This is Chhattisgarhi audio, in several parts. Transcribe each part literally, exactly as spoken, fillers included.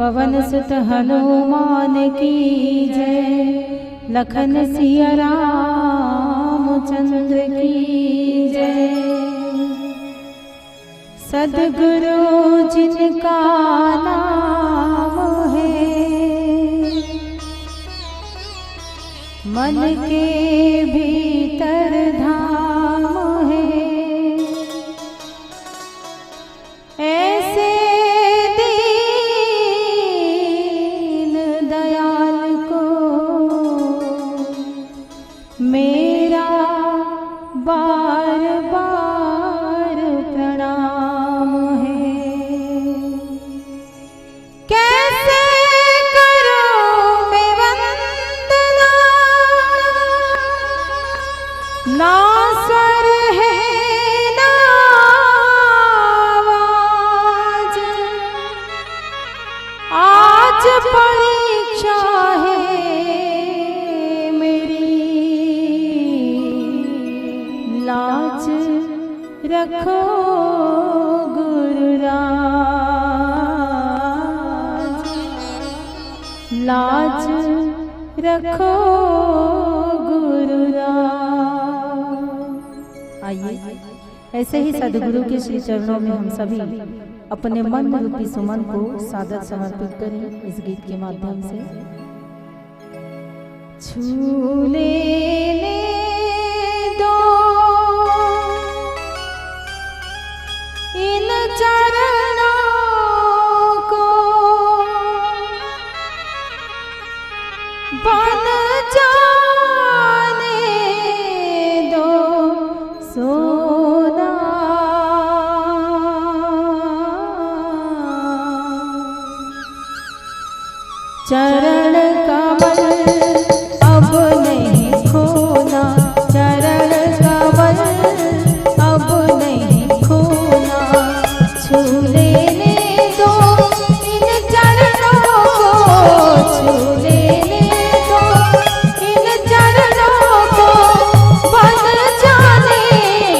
पवन सुत हनुमान की जय, लखन सिया रामचंद्र की जय। सदगुरु जिनका नाम है, मन के भीतर धाम है। ऐसे दीन दयाल को मेरा बार बार प्रणाम है। कैसे करूं मैं वंदना, ना स्वर है ना आवाज। आज परीक्षा है मेरी, लाज रखो गुरुराज, लाज रखो गुरुराज। आइए, ऐसे ही सदगुरु के श्री चरणों में हम सभी अपने मन रूपी सुमन को सादर समर्पित करें इस गीत के माध्यम से। छू लेने दो इन चरणों को, बन जाने दो सोना। चरण कमल अब नहीं खोना, चरण कमल अब नहीं खोना। छू लेने दो इन चरणों को, छू लेने दो इन चरणों को, बन जाने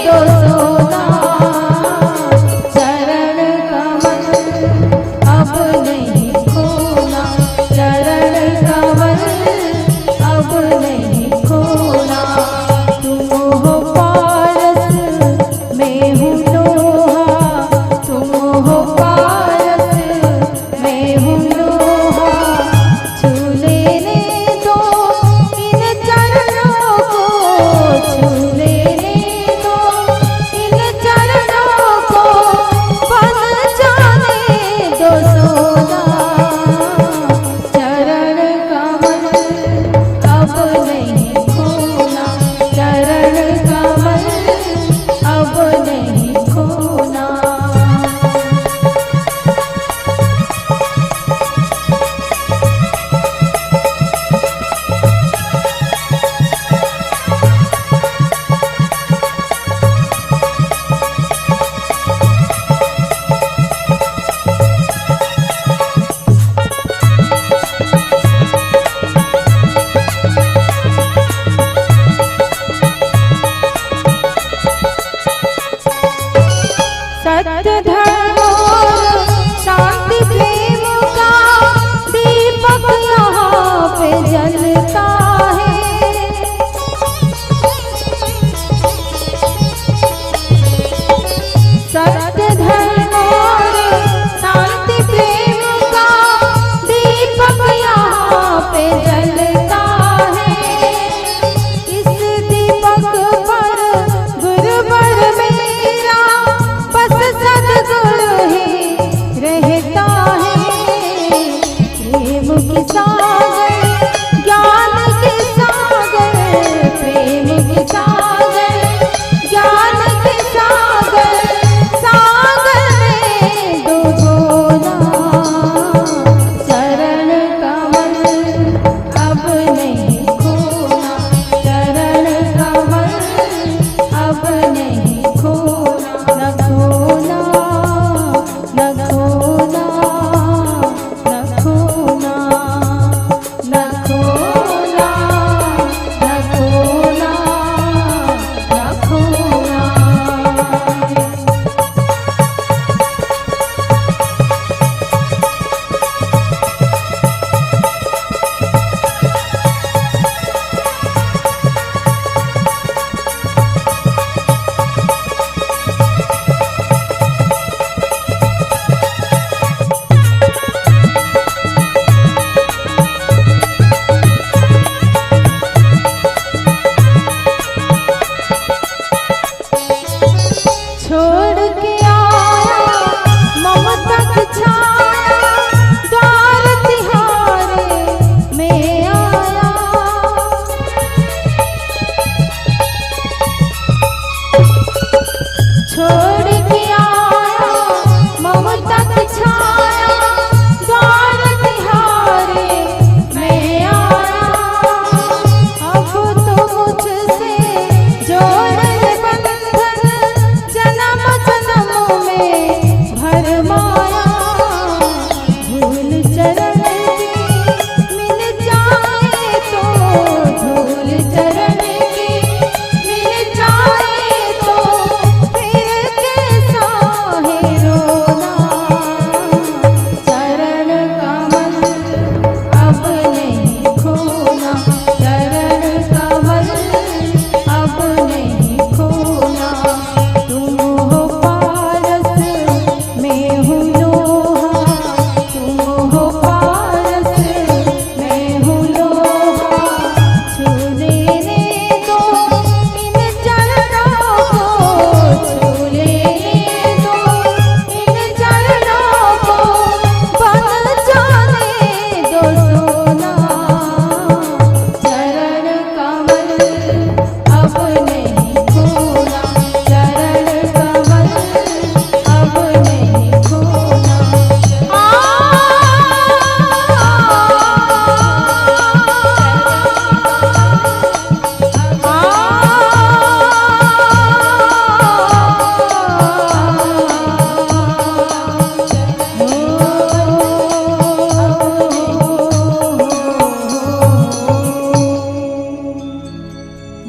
दो सोना। चरण कमल अब नहीं खोना, चरण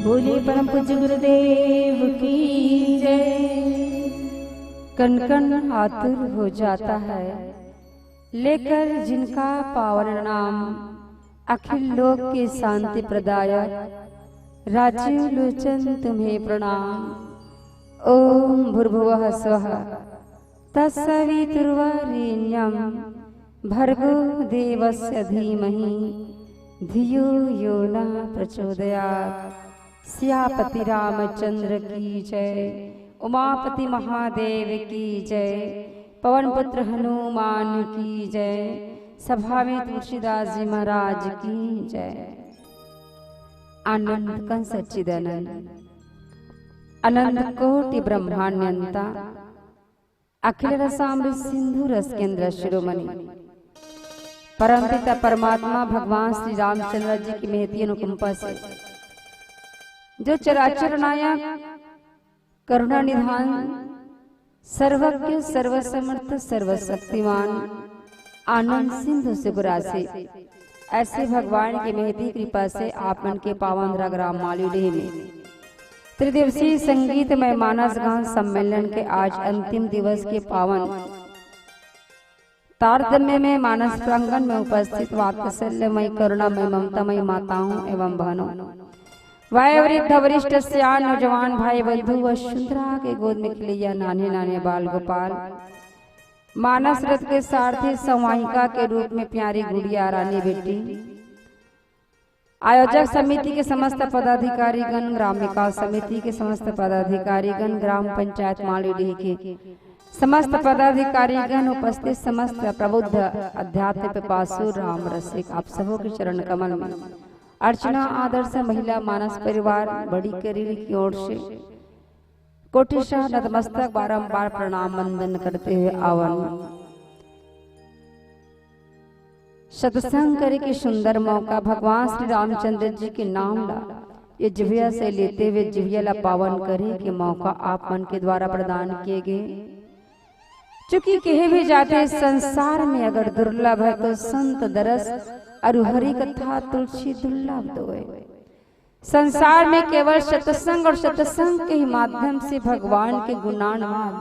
बोले परम पूज्य गुरुदेव की जय। कण कण आतुर हो जाता है, लेकर जिनका पावन नाम, अखिल लोक के शांति प्रदायक राजीव लोचन तुम्हें प्रणाम। ओम भूर्भुवः स्वः तत्सवितुर्वरेण्यं भर्गो देवस्य धीमहि धियो यो नः प्रचोदयात्। सियापति रामचंद्र की जय, उमापति महादेव की जय, पवन पुत्र हनुमान की जय, सभा में तुलसीदास जी महाराज की जय। आनंद कण सच्चिदानंद, अनंत कोटि ब्रह्मांड नियंता, अखिल रसामृत सिंधु रस केंद्र शिरोमणि, परमपिता परमात्मा भगवान श्री रामचंद्र जी की महती अनुकंपा से जो चराचर नायक, करुणा निधान, सर्वज्ञ, सर्वसमर्थ, सर्वशक्तिमान, आनंद सिंधु सुगरासी, ऐसे भगवान की महती कृपा से आप मन के पावन राग राम माली डीह में त्रिदिवसीय संगीतमय मानस गान सम्मेलन के आज अंतिम दिवस के पावन तारतम्य में मानस प्रांगण में उपस्थित वात्सल्यमय, करुणामय, ममतामय माताओं एवं बहनों, वाय वृद्ध वरिष्ठ सियान नौजवान भाई बंधु व सुंदरा के गोद में खिलैया नान्हे नान्हे बाल गोपाल, मानस रथ के सारथी संवाहिका के रूप में प्यारी गुड़िया रानी बेटी, आयोजक समिति के समस्त पदाधिकारीगण, ग्राम विकास समिति के समस्त पदाधिकारीगण, ग्राम पंचायत मालीडीह के समस्त पदाधिकारीगण, उपस्थित समस्त प्रबुद्ध अध्यात्म पिपासु राम रसिक, आप सबों के चरण कमल में अर्चना आदर्श महिला मानस परिवार बड़ी करीरी की ओर से कोटिशः नतमस्तक बारंबार प्रणाम वंदन करते हुए आवन। सत्संग करे के सुंदर मौका भगवान श्री रामचंद्र जी के नाम ला ये जिभिया से लेते हुए जिभिया ला पावन करे के मौका आप मन के द्वारा प्रदान किए गए। चूंकि कहे भी जाते, संसार में अगर दुर्लभ है तो संत दरस अरु हरि कथा तुलसी दुर्लभ दोय। संसार में केवल सत्संग और सत्संग के ही माध्यम से भगवान के गुणानुवाद।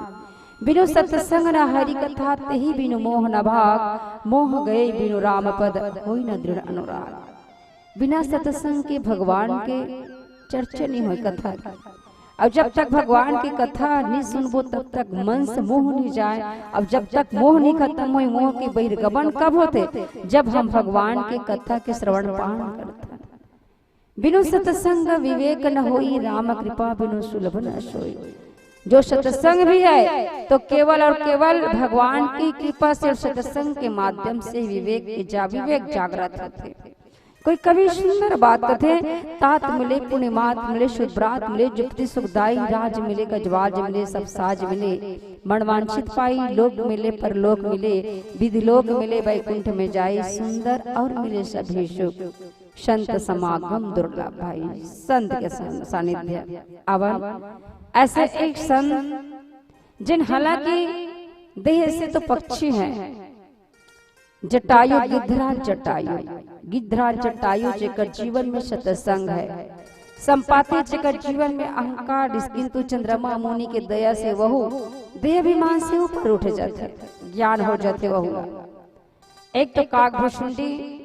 बिनु सत्संग न हरि कथा, तेहि बिनु मोह न भाग। मोह गए बिनु राम पद, होई न दृढ़ अनुराग। बिना सत्संग के भगवान के चर्चा नहीं होय कथा के। अब जब तक भगवान की कथा नहीं सुनबो, तब तक मन से मोह नहीं जाए। अब जब तक मोह नहीं खत्म होय, मोह के बहिर्गमन कब होते? जब हम भगवान की कथा के श्रवण पान करते हैं। बिनु सत्संग विवेक न होई, राम कृपा बिनु सुलभ न सोई। जो सत्संग भी है तो केवल और केवल भगवान की कृपा से और सत्संग के माध्यम से विवेक के जा, विवेक जागृत होते। कोई कवि सुंदर बात कथे, तात मिले, पुण्यमात मिले, शुद्ध ब्रात मिले, जुक्ति सुखदाई राज मिले, गजवाज मिले, सब साज मिले, मनवांछित पाई, लोक मिले, परलोक मिले, विधि लोक मिले, वैकुंठ में जाई, सुंदर और मिले सभी सुख। संत समागम दुर्लभ भाई, संत के सा-, सानिध्य। अवन ऐसे एक संत जिन हालांकि देह से तो पक्षी हैं, जटायु गिद्धराज जटायु, गिद्धराज जटायु जेकर जीवन में सत्संग है, संपाति जेकर जीवन में अहंकार, किंतु चंद्रमा मुनि के दया से वहू देह अभिमान से ऊपर उठ जाथे, ज्ञान हो जाथे वहू। एक तो काग भुसुंडी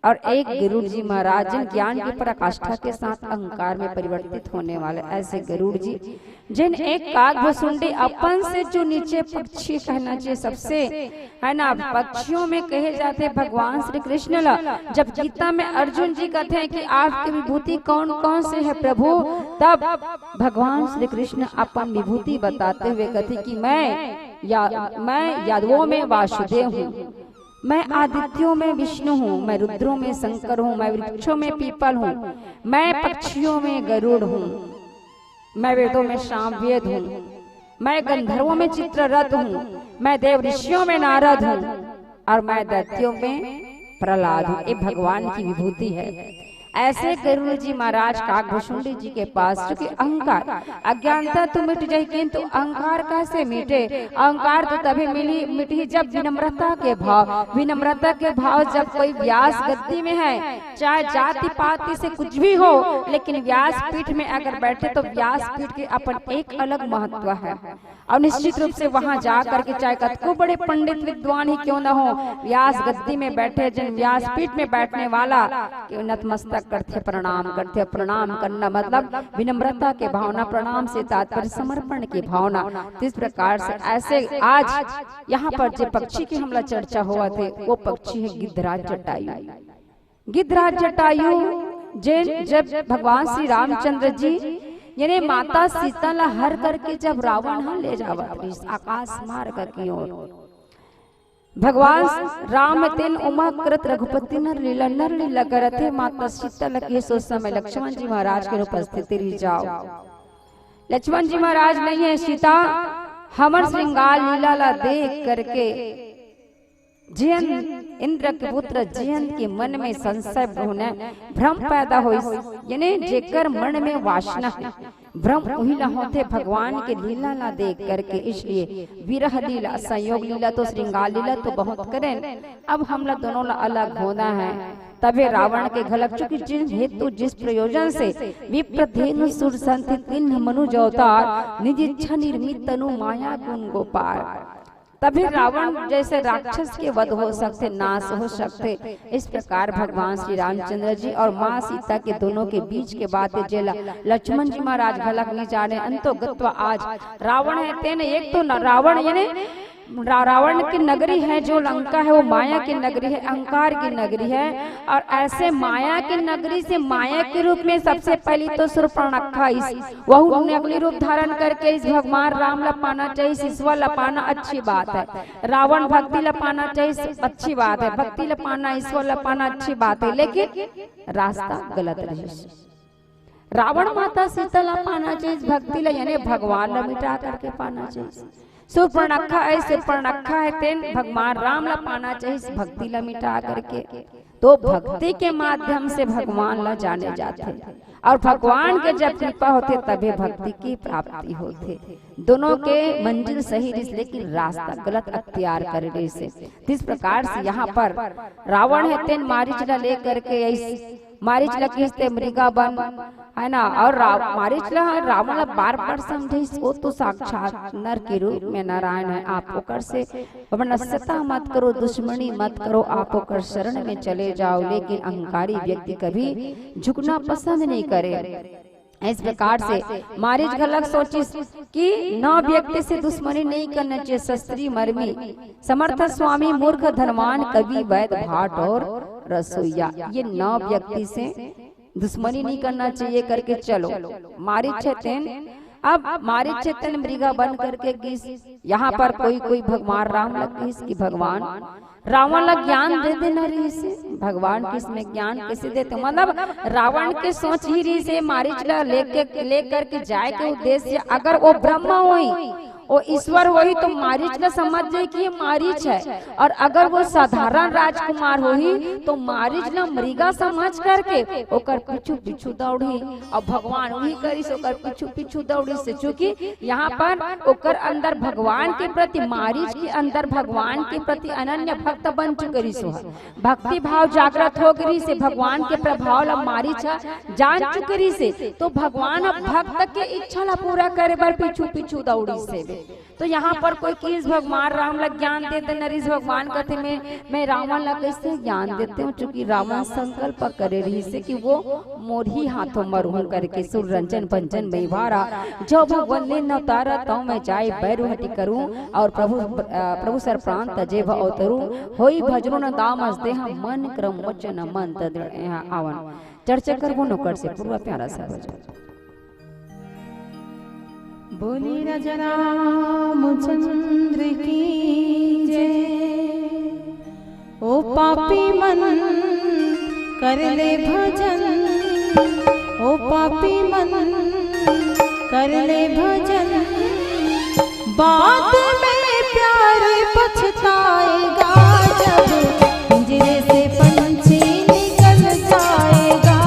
और एक गरुड़ जी महाराज, जिन ज्ञान की पराकाष्ठा के साथ अहंकार में परिवर्तित होने वाले ऐसे गरुड़ जी, जिन एक काग भुसुंडी अपन से जो नीचे पक्षी कहना चाहिए सबसे, है ना, पक्षियों में कहे जाते भगवान श्री कृष्ण ला। जब गीता में अर्जुन जी कहते हैं कि आपकी विभूति कौन कौन से है प्रभु, तब भगवान श्री कृष्ण अपन विभूति बताते हुए कहते कि मैं या, मैं यादवों में वासुदेव हूँ, मैं आदित्यों में विष्णु हूँ, मैं रुद्रों में शंकर हूँ, मैं वृक्षों में पीपल हूँ, मैं पक्षियों में गरुड़ हूँ, मैं वेदों में सामवेद हूँ, मैं गंधर्वों में चित्ररथ हूँ, मैं देव ऋषियों में नारद हूँ और मैं दैत्यों में प्रहलाद हूँ। ये भगवान की विभूति है। ऐसे गरुड़ जी महाराज काकभुशुंडी जी के पास, चूंकि अहंकार, अज्ञानता तो मिट जाही, किंतु अहंकार कैसे मिटे? अहंकार तो तभी मिली, मिटही जब विनम्रता के भाव, विनम्रता के भाव जब कोई व्यास गद्दी में है, चाहे जाति पाति से कुछ भी हो, लेकिन व्यास पीठ में अगर बैठे तो व्यास पीठ के अपन एक अलग महत्व है। और निश्चित रूप से वहां जा करके, चाहे कतको बड़े पंडित विद्वान ही क्यों न हो, व्यास गद्दी में बैठे, जिन व्यासपीठ में बैठने वाला के नतमस्तक करथे, प्रणाम करथे। प्रणाम करना मतलब विनम्रता के भावना, प्रणाम से तात्पर्य समर्पण की भावना। तो इस प्रकार से ऐसे आज यहाँ पर जो पक्षी की हमला चर्चा होवत हे, वो पक्षी है गिद्धराज जटायु। गिद्धराज जटायु, जे जब भगवान श्री रामचंद्र जी यानी माता सीता ला हर करके जब रावण ह ले जावत रहिस आकाश मार्ग की ओर, भगवान राम तेन उमा करत रघुपति नर लीला, नर लीला करत हे, माता सीता ला कहिस उस समय लक्ष्मण जी महाराज के उपस्थिति रहि जाव। लक्ष्मण जी महाराज नहीं है, सीता हमर श्रृंगार लीला ला देख करके जयंत, इंद्र के पुत्र जयंत के मन में संशय होने, भ्रम पैदा होइस, यानी जेकर मन में वासना है, भ्रम उही ला होथे भगवान के लीला ला देख करके। इसलिए विरह लीला, संयोग लीला तो, श्रृंगार लीला तो बहुत करेन, अब हमला दोनों ला अलग होना है। तबे रावण के घलक, चूंकि जिन हेतु जिस प्रयोजन से विप्र धेनु सुर संत तिन्ह मनुज अवतार, निज इच्छा निर्मित तनु माया गुण गोपार। तभी रावण जैसे राक्षस के वध हो सकथे, नाश हो सकथे। इस प्रकार भगवान श्री रामचंद्र जी और माँ सीता के दोनों के बीच के बात हे, जेला लक्ष्मण जी महाराज घलक नहीं जाने। अंतो गत्वा आज रावण है, तेने एक तो न-, रावण यानी रा-, रावण की नगरी है जो लंका है, वो माया की नगरी है, अहंकार की नगरी है। और ऐसे माया की नगरी से माया के रूप में सबसे पहली तो शूर्पणखा इस वहू ने अग्नि रूप धारण करके इस भगवान राम ला पाना चाहिए, ईश्वर ला पाना अच्छी बात है, रावण भक्ति ला पाना चाहिए, अच्छी बात है, भक्ति ला पाना, ईश्वर ला पाना अच्छी बात है, लेकिन रास्ता गलत रहिस। रावण माता सीता ला पाना चाहिए भक्ति ला, यानी भगवान ला मिटा करके पाना चाहिए। शूर्पणखा ऐसे शूर्पणखा है, तेन भगवान राम ला पाना चाहिए भक्ति ला मिटा करके। तो भक्ति के माध्यम से भगवान ला जाने जाथे और भगवान के जब कृपा होथे तभे भक्ति की प्राप्ति होथे। दोनों के मंजिल सही रहिस, लेकिन रास्ता गलत अख्तियार करे रहिस। इस प्रकार से यहाँ पर रावण है, तेन मारीच ला लेकर के ऐस-, मारीच ला किस ते मृगा बन, है ना, और रा-, मारीच ला रावण ला बार बार समझाइस, वो तो साक्षात नर के रूप में नारायण है, आप ओकर से मनुष्यता मत करो, दुश्मनी मत करो, आप ओकर शरण में चले जाओ। लेकिन अहंकारी व्यक्ति कभी झुकना पसंद नहीं करे। इस प्रकार से मारीच घलक सोचिस कि न व्यक्ति से दुश्मनी नहीं करना चाहिए। शस्त्री मर्मी समर्थ स्वामी मूर्ख धनवान कवि वैद भाट और रसोईया, ये नौ व्यक्ति से दुश्मनी नहीं करना चाहिए करके चलो मारीच हे तेन। अब मारीच हे तेन मृगा बन करके गिस। यहाँ पर कोई कोई भगवान राम ला किस कि भगवान रावण ला ज्ञान दे देना रहिस हे। भगवान किस में ज्ञान कैसे देते, मतलब रावण के सोच ही रहिस हे मारीच ला लेके, लेकर के जाए के उद्देश्य, अगर वो ब्रह्मा होई, वो ईश्वर होई तो मारीच ला समझ जाए कि ये मारीच है, और अगर वो साधारण राजकुमार होई तो मारीच ला मृगा समझ करके ओकर पीछू पीछू दौड़ी, और भगवान वही करिस, ओकर पीछू पीछू दौड़ी से। चूंकि यहाँ पर ओकर अंदर भगवान के प्रति, मारीच के अंदर भगवान के प्रति अनन्य भक्त बन चुके रहिस हे। भक्ति भाव जागृत हो गे रहिस हे, भगवान के प्रभाव ला मारीच ह जान चुके रहिस हे, तो भगवान अब भक्त के इच्छा ला पूरा करे बर पीछू पीछू दौड़िस हे। तो यहाँ पर कोई किस भगवान राम ला ज्ञान दे देना रहिस, भगवान कथे मैं, मैं रावण ला कैसे ज्ञान देते हूँ, चूंकि रावण संकल्प करे रहिस हे कि वो मोर ही हाथों मरहूं करके। सुर रंजन भंजन मई भारा, जो भगवान ने नवतारा तव मैं जाय बैरुहटी करूं, और प्रभु, अ, प्रभु सर प्रांत जे भव अवतरूं, होई भजनो न दामस देह मन क्रम वचन मंत दृढ़। यहाँ आवन चर्चा करबो नोकर से पूर्व प्यारा सा भजन। बोली राजा रामचंद्र की जय। ओ पापी मन कर ले भजन, ओ पापी मन कर ले भजन, बाद में प्यार पछताएगा जब पिंजरे से पंछी निकल जाएगा।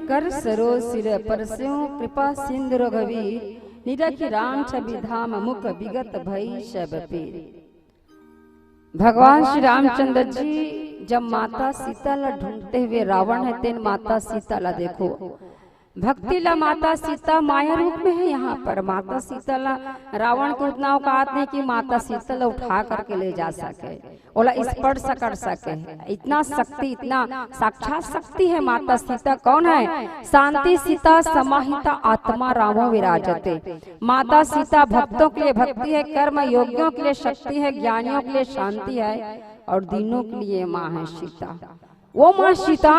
कर सरोज सिर परस्यो कृपा सिंधु रघुवीर, निरखि राम छवि धाम मुख विगत भई सब पीर। भगवान श्री रामचंद्र जी जब माता सीता ला ढूंढते हुए, रावण हे तेन माता सीता ला देखो, भक्ति ला माता सीता माया रूप में हे। यहाँ पर माता सीता ला, रावण के उतना औकात नहीं कि माता सीता ला उठा करके ले जा सके, ओला स्पर्श कर सके। इतना शक्ति, इतना साक्षात शक्ति हे माता सीता। कौन हे? शांति सीता समाहिता आत्मा रामो विराजते। माता सीता भक्तों के लिए भक्ति हे, कर्म योगियों के लिए शक्ति हे, ज्ञानियों के लिए शांति हे और दीनों के लिए माँ हे सीता। वो माँ सीता,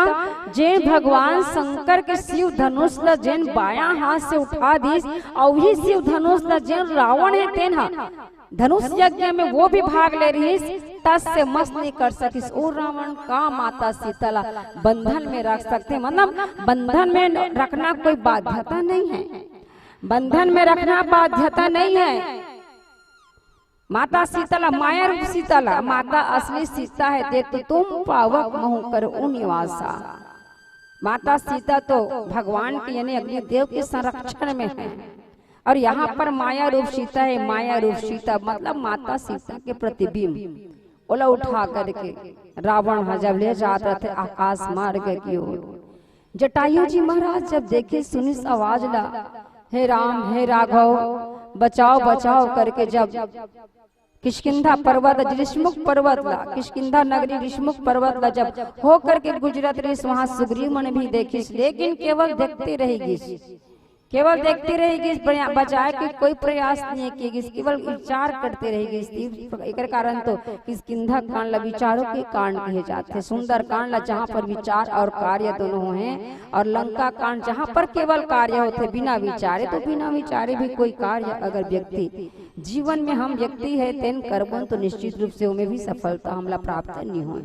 जेन भगवान शंकर के शिव धनुष ला जेन बायां हाथ से उठा दीस, और वही शिव धनुष ला जेन रावण हे तेन हा धनुष यज्ञ में वो भी भाग ले रहिस, तस से मस नहीं कर सकिस। ओ रावण का माता सीता ला बंधन में रख सकथे, मतलब बंधन में रखना कोई बाध्यता नहीं हे, बंधन में रखना बाध्यता नहीं हे। माता सीता ला, माया रूप सीता ला, माता असली सीता हे, ते तो तुम पावक महु करहु निवासा। माता सीता तो भगवान के यानी अग्निदेव के संरक्षण में हे, और यहाँ पर माया रूप सीता हे। माया रूप सीता मतलब माता सीता के प्रतिबिंब, ओला उठा करके रावण ह जब ले जात रथे आकाश मार्ग की ओर, जटायु जी महाराज जब देखे, सुनिस आवाज ला, "हे राम, हे राघव, बचाओ, बचाओ" करके जब किष्किंधा पर्वत, ऋषमुख पर्वत ला, किष्किंधा नगरी ऋषमुख पर्वत ला जब हो करके गुजरत रहिस, वहां सुग्रीव मन भी देखिस, लेकिन केवल देखते रह गिस, केवल देखते रह गिस, बया-, बचाए के कोई प्रयास नहीं किए गिस, केवल विचार करते रह गिस। एकर कारण तो किष्किंधा कांड ला विचारों के कांड कहे जाते हैं। सुंदर कांड ला जहाँ पर विचार और कार्य दोनों हैं, और लंका कांड जहाँ पर केवल कार्य होते बिना विचारे, तो बिना विचारे भी कोई कार्य अगर व्यक्ति जीवन में हम व्यक्ति हे तेन करबन तो निश्चित रूप से ओमे भी सफलता हमला प्राप्त नहीं होय।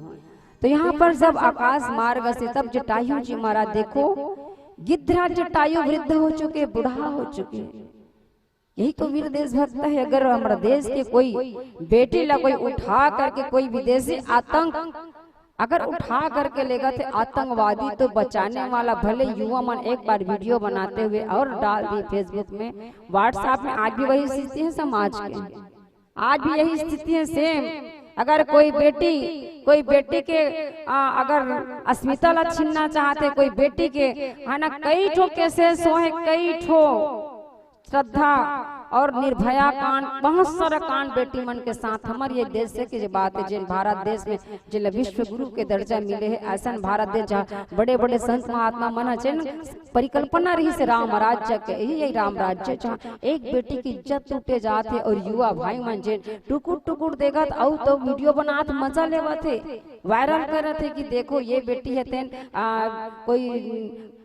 तो यहाँ पर जब आकाश मार्ग से तब जटायु जी महाराज देखो, गिद्धराज जटायु वृद्ध हो चुके, बूढ़ा हो चुके। यही तो वीर देशभक्त हे। अगर हमारा देश के कोई बेटी ला कोई उठा करके कोई विदेशी आतंक अगर उठा करके लेगथे आतंकवादी, तो बचाने वाला भले युवा मन एक बार वीडियो बनाते हुए और डाल दी Facebook में, WhatsApp में। आज भी वही स्थिति है समाज के, आज भी यही स्थिति है सेम। अगर कोई बेटी, कोई बेटी के आ, अगर अस्मिता ला छीनना चाहते, कोई बेटी के, है ना, कई ठो केसेस हो है, कई ठो श्रद्धा और निर्भया कांड, बहुत सारा कांड बेटी मन के साथ। हमर ये देश से की बात है, जिन भारत देश में जिन विश्व गुरु के दर्जा मिले है, ऐसा भारत देश जहाँ बड़े बड़े संत महात्मा मन है, जिन परिकल्पना रही से राम राज्य के, यही, यही राम राज्य जहाँ एक बेटी की इज्जत टूटे जात है और युवा भाई मन जिन टुकुर टुकुर देखत अउ तो वीडियो बनात मजा लेवत है, वायरल करत है कि देखो ये बेटी है तेन आ, कोई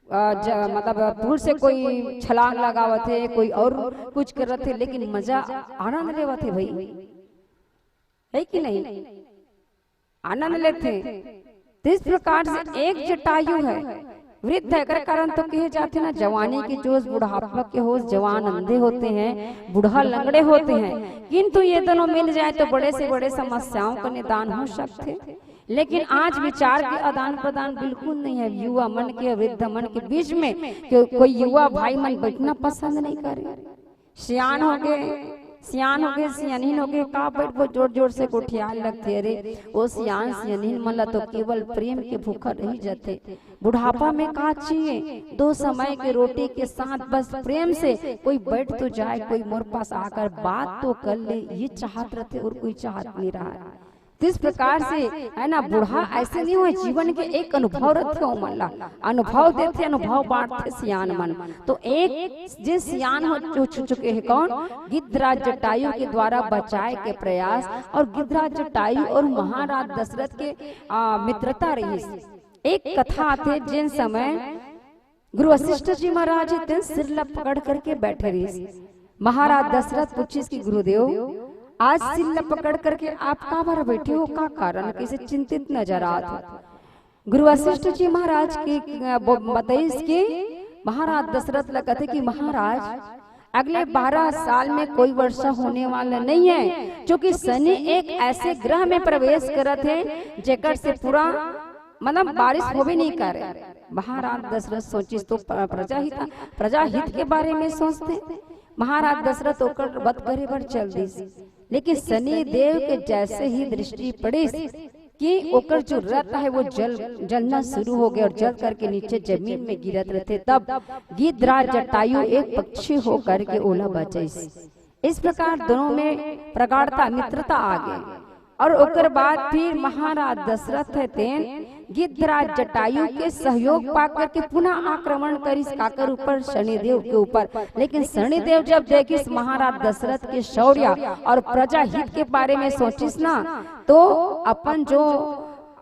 आ, ज, मतलब पुल से कोई छलांग लगावत है, कोई और कुछ करत है, लेकिन मजा आनंद लेवत है भाई, है कि नहीं? आनंद लेथे। तो इस प्रकार से एक जटायु है, वृद्ध है, एकर कारण तो कहे जाते ना, जवानी के जोश, बुढ़ापा के होश, जवान अंधे होते हैं, बूढ़ा लंगड़े होते हैं, किंतु ये दोनों मिल जाए तो बड़े से बड़े समस्याओं का निदान हो सकते। लेकिन आज विचार के आदान प्रदान बिल्कुल नहीं है युवा मन के, वृद्ध मन के बीच में। कि कोई युवा भाई मन बैठना पसंद नहीं करे। सियान होगे, सियान होगे, सियानिन होगे, का बैठबो, जोर जोर से गोठियाए लगथे। अरे, ओ सियान सियानिन मन ला तो केवल प्रेम के भूखा रहि जाथे। बुढ़ापा में का चाहिए? दो समय के रोटी के साथ बस प्रेम से कोई बैठ तो जाए, कोई मोर पास आकर बात तो कर ले, ये चाहत रथे और कोई चाहत नहीं रहा। तो इस प्रकार से, है ना, बूढ़ा ऐसे नहीं होय, जीवन के एक अनुभव रथे ओमन ला, अनुभव देथे, अनुभव बांटथे सियान मन। तो एक जे सियान हो जो चु-, चुके हैं कौन? गिद्धराज जटायु के द्वारा बचाए के प्रयास। और गिद्धराज जटायु और महाराज दशरथ के आ, मित्रता रहिस। एक कथा आथे, जिन समय गुरु वशिष्ठ जी महाराज तेन सिर ला पकड़ करके बैठे रहिस। महाराज दशरथ पूछिस कि गुरुदेव, आज सिर ला पकड़ करके आप काबर बैठे हो, का कारण, कैसे चिंतित नजर आत हो? गुरु वशिष्ठ जी महाराज के, अ, ब-, बताइस कि महाराज दशरथ ला कथे कि महाराज, अगले बारह साल में कोई वर्षा होने वाला नहीं है, क्योंकि शनि एक ऐसे ग्रह में प्रवेश करत है, जेकर से पूरा, मतलब, बारिश होबे नहीं करे। महाराज दशरथ सोचिस तो प-, प्रजा हित, प्रजा हित के बारे में सोचते। महाराज दशरथ ओकर वध करे बर चल दिस, लेकिन शनि देव के जैसे ही दृष्टि पड़िस कि ओकर जो रथ है वो जल, जलना शुरू हो गया और जल करके नीचे जमीन में गिरत रहते, तब गिद्धराज जटायु एक पक्षी हो करके ओला बचाइस। इस प्रकार दोनों में प्रगाढ़ता, मित्रता आ गई। और ओकर बाद फिर महाराज दशरथ है तेन गिद्धराज जटायु के सहयोग पा करके पुनः आक्रमण करिस, काकर ऊपर? शनिदेव के ऊपर। लेकिन शनिदेव जब देखिस महाराज दशरथ के शौर्य और प्रजा हित के बारे में सोचिस ना, तो अपन जो,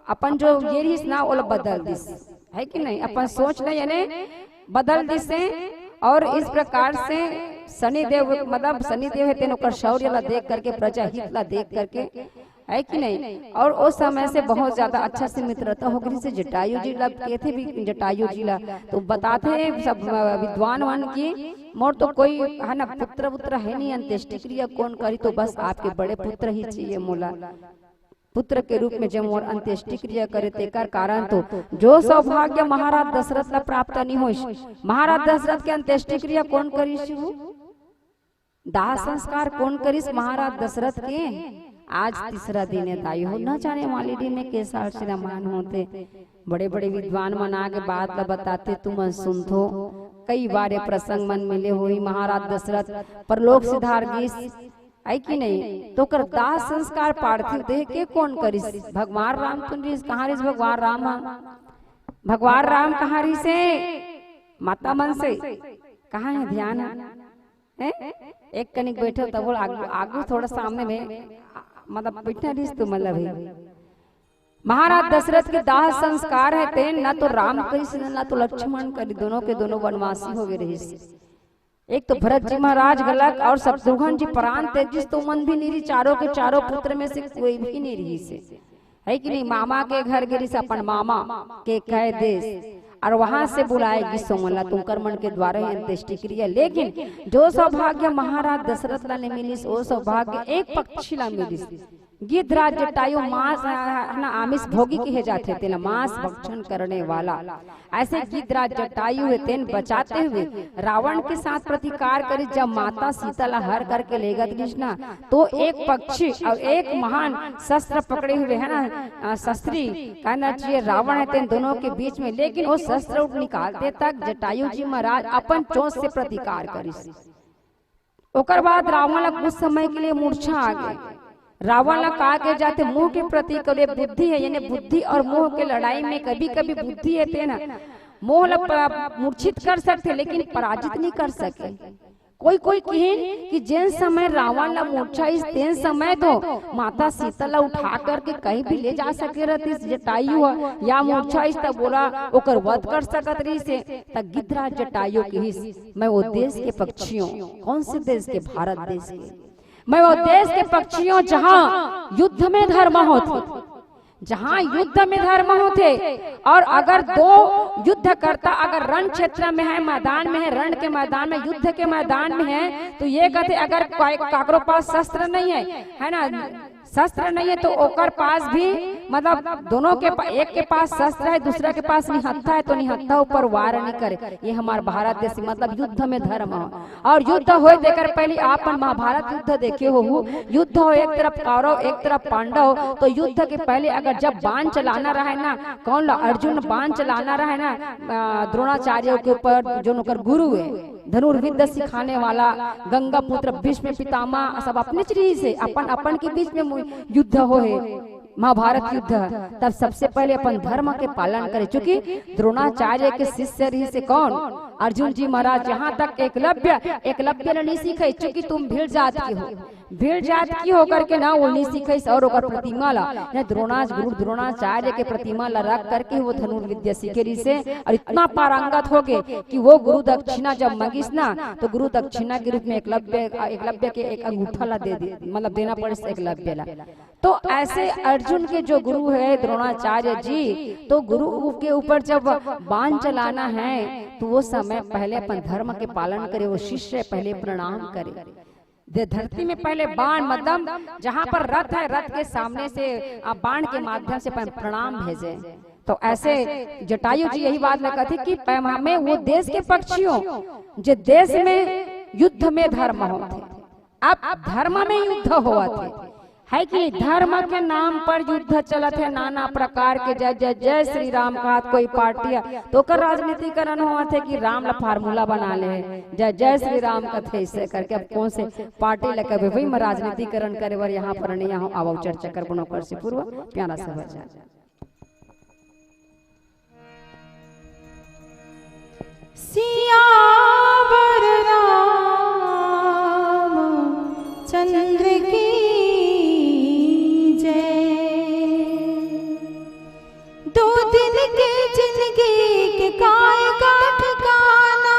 अपन जो ये रहिस ना, ओला बदल दिस, है कि नहीं? अपन सोच ले यानी बदल दिसे। और इस प्रकार से शनिदेव, मतलब शनिदेव है तेन ओकर शौर्य ला देख करके, प्रजा हित ला देख करके, है कि नहीं? और उस समय से बहुत ज्यादा अच्छा से मित्रता हो गई से जटायु जी ला, कहते भी जटायु जी ला, तो बताते हैं सब, अ, विद्वान वन की, मोर तो कोई है ना पुत्र पुत्र है नहीं, अंत्येष्टि क्रिया कौन करी, तो बस आपके बड़े पुत्र ही चाहिए मोला, पुत्र के रूप में जब मोर अंत्येष्टि क्रिया करे, तेकर कारण तो जो सौभाग्य महाराज दशरथ ला प्राप्त नहीं होइस, महाराज दशरथ के अंत्येष्टि क्रिया कौन करिस? वो दाह संस्कार कौन करिस महाराज दशरथ के? आज तीसरा दिन है दाई हो, न जाने वाली दिन में कैसा आशीर्वाद होते। बड़े बड़े विद्वान मन आगे बात ला बताते, तुमन सुनथो। कई बार ये प्रसंग मन मिले हुई, महाराज दशरथ परलोक सिधार गिस, है कि नहीं? तो ओकर दाह संस्कार पार्थिव देह के कौन करिस? भगवान राम तो रिस, कहाँ रिस भगवान राम? भगवान राम कहाँ रिस हे? माता मन से कहाँ है ध्यान है? हैं? एक कनिक बैठो तब आगू, आगू थोड़ा सामने में, मतलब बैठना रिस तो मतलब है। महाराज दशरथ के दाह संस्कार है तेन, ना तो राम करिस, ना तो लक्ष्मण करिस, दोनों के दोनों वनवासी हो गए रहिस। एक तो भरत जी महाराज गलक और शत्रुघ्न जी प्राण तेजिस, तो मन भी नहीं रही, चारों के चारों पुत्र में से कोई भी नहीं रहिस हे, है कि नहीं? मामा के घर गिरिस, अपन मामा के कह देस और वहां से बुलाए गिस ओमन ला, तुंकर मन के द्वारा ही अंत्येष्टि क्रिया। लेकिन जो सौभाग्य महाराज दशरथ ला नहीं मिलिस, वो सौभाग्य एक पक्षी ला मिलिस। गिद्धराज जटायु मांस, है ना, आमिष भोगी कहे जाथे, तेला मांस भक्षण करने वाला। ऐसे गिद्धराज जटायु हे तेन बचाते हुए रावण के साथ प्रतिकार करिस। जब माता सीता ला हर करके लेगत गिस ना, तो एक पक्षी और एक महान शस्त्र पकड़े हुए, है ना, अ, शस्त्री कहना चाहिए, रावण है तेन दोनों के बीच में, लेकिन वो शस्त्र निकालते तक जटायु जी महाराज अपन चोंच से प्रतिकार करिस। ओकर बाद रावण ला कुछ समय के लिए मूर्छा आ गई। रावण ला कहा के जाथे, मोह के प्रतीक अउ ये बुद्धि है, यानी बुद्धि और मोह के लड़ाई में कभी-कभी बुद्धि है तेन मोह ला प-, मूर्छित कर सकथे, लेकिन पराजित नहीं कर सके। कोई कोई कहिन कि जेन समय रावण ला मूर्छा आइस, तेन समय तो माता सीता ला उठा करके कहीं भी ले जा सके रहतिस जटायु ह, या मूर्छा आइस त बोला ओकर वध कर सकत रहिस हे। त गिद्धराज जटायु कहिस, मैं वो देश के पक्षी हूँ। कौन से देश के? भारत देश के। मैं वो देश के पक्षी हूँ जहाँ युद्ध में धर्म होथे, जहाँ युद्ध में धर्म होथे। और अगर दो युद्ध करता, अगर रण क्षेत्र में है, मैदान में है, रण के मैदान में, युद्ध के मैदान में है, तो ये कहते अगर कोई, काकरो पास शस्त्र नहीं है, है ना, शस्त्र नहीं है, तो ओकर पास भी, मतलब दोनों के पा-, एक के पास शस्त्र है, दूसरा के पास निहत्था है, तो निहत्था ऊपर वार नहीं करे। ये हमार भारत देश, मतलब युद्ध में धर्म है। और युद्ध होए तेकर पहले आप मन महाभारत युद्ध देखे होहू, युद्ध हो एक तरफ कौरव एक तरफ पांडव, तो युद्ध के पहले अगर जब बाण चलाना रहे ना, कौन ला? अर्जुन बाण चलाना रहे ना, अ, द्रोणाचार्य के ऊपर, जो ओकर गुरु है, धनुर्विद्या सिखाने वाला, गंगा पुत्र भीष्म पितामह, सब अपने च रहिस हे, अपन अपन के बीच में मु-, युद्ध होहे। महाभारत युद्ध, तब सबसे पहले अपन धर्म के पालन करे, क्योंकि द्रोणाचार्य के शिष्य रहिस हे कौन? अर्जुन जी महाराज। जहां तक एकलव्य, एकलव्य ला नहीं सीखे, क्योंकि तुम भील जात के हो, भील जात के हो करके ना, वो नहीं सीखे। और ओकर प्रतिमा ला, ने द्रोणाच-, गुरु द्रोणाचार्य के प्रतिमा ला रख करके वो धनुर्विद्या सीखे रहिस हे। और इतना पारंगत हो गए कि वो गुरु दक्षिणा जब मांगिस ना, तो गुरु दक्षिणा के रूप में एकलव्य, एकलव्य के एक अंगूठा ला दे दे, मतलब देना पड़े एकलव्य ला। तो ऐसे अर्जुन के जो गुरु है द्रोणाचार्य जी, तो गुरु के ऊपर जब बाण चलाना है, तो वो समय पहले अपन धर्म के पालन करे, वो शिष्य पहले प्रणाम करे। दे-, धरती में पहले बाण, मतलब जहां पर रथ है, रथ के सामने से, आ, बाण के माध्यम से अपन प्रणाम भेजे। तो ऐसे जटायु जी यही बात ल कथे कि पैमा में वो देश के पक्षी हो, जे देश में युद्ध में धर्म होथे, अब धर्म में युद्ध होवत हे, है कि धर्म के नाम पर युद्ध चलत हे, नाना प्रकार के जय जय जय श्री राम कहत कोई पार्टी हे, तो ओकर राजनीतिकरण होवत हे कि राम ला formula बना ले हे, जय जय श्री राम कथे, ऐसे करके अब कौन से पार्टी ला कबे भाई मैं राजनीतिकरण करे बर यहाँ पर नहीं आऊँ। आवो चर्चा करबो ओकर से पूर्व प्यारा सा भजन। सियावर रामचंद्र की जय। दो दिन के जिंदगी के काय का ठिकाना।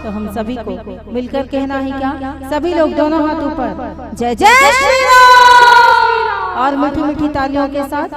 तो हम सभी को मिलकर कहना है क्या? सभी लोग दोनों हाथ ऊपर, जय जय श्री राम। और मीठी मीठी तालियों के साथ।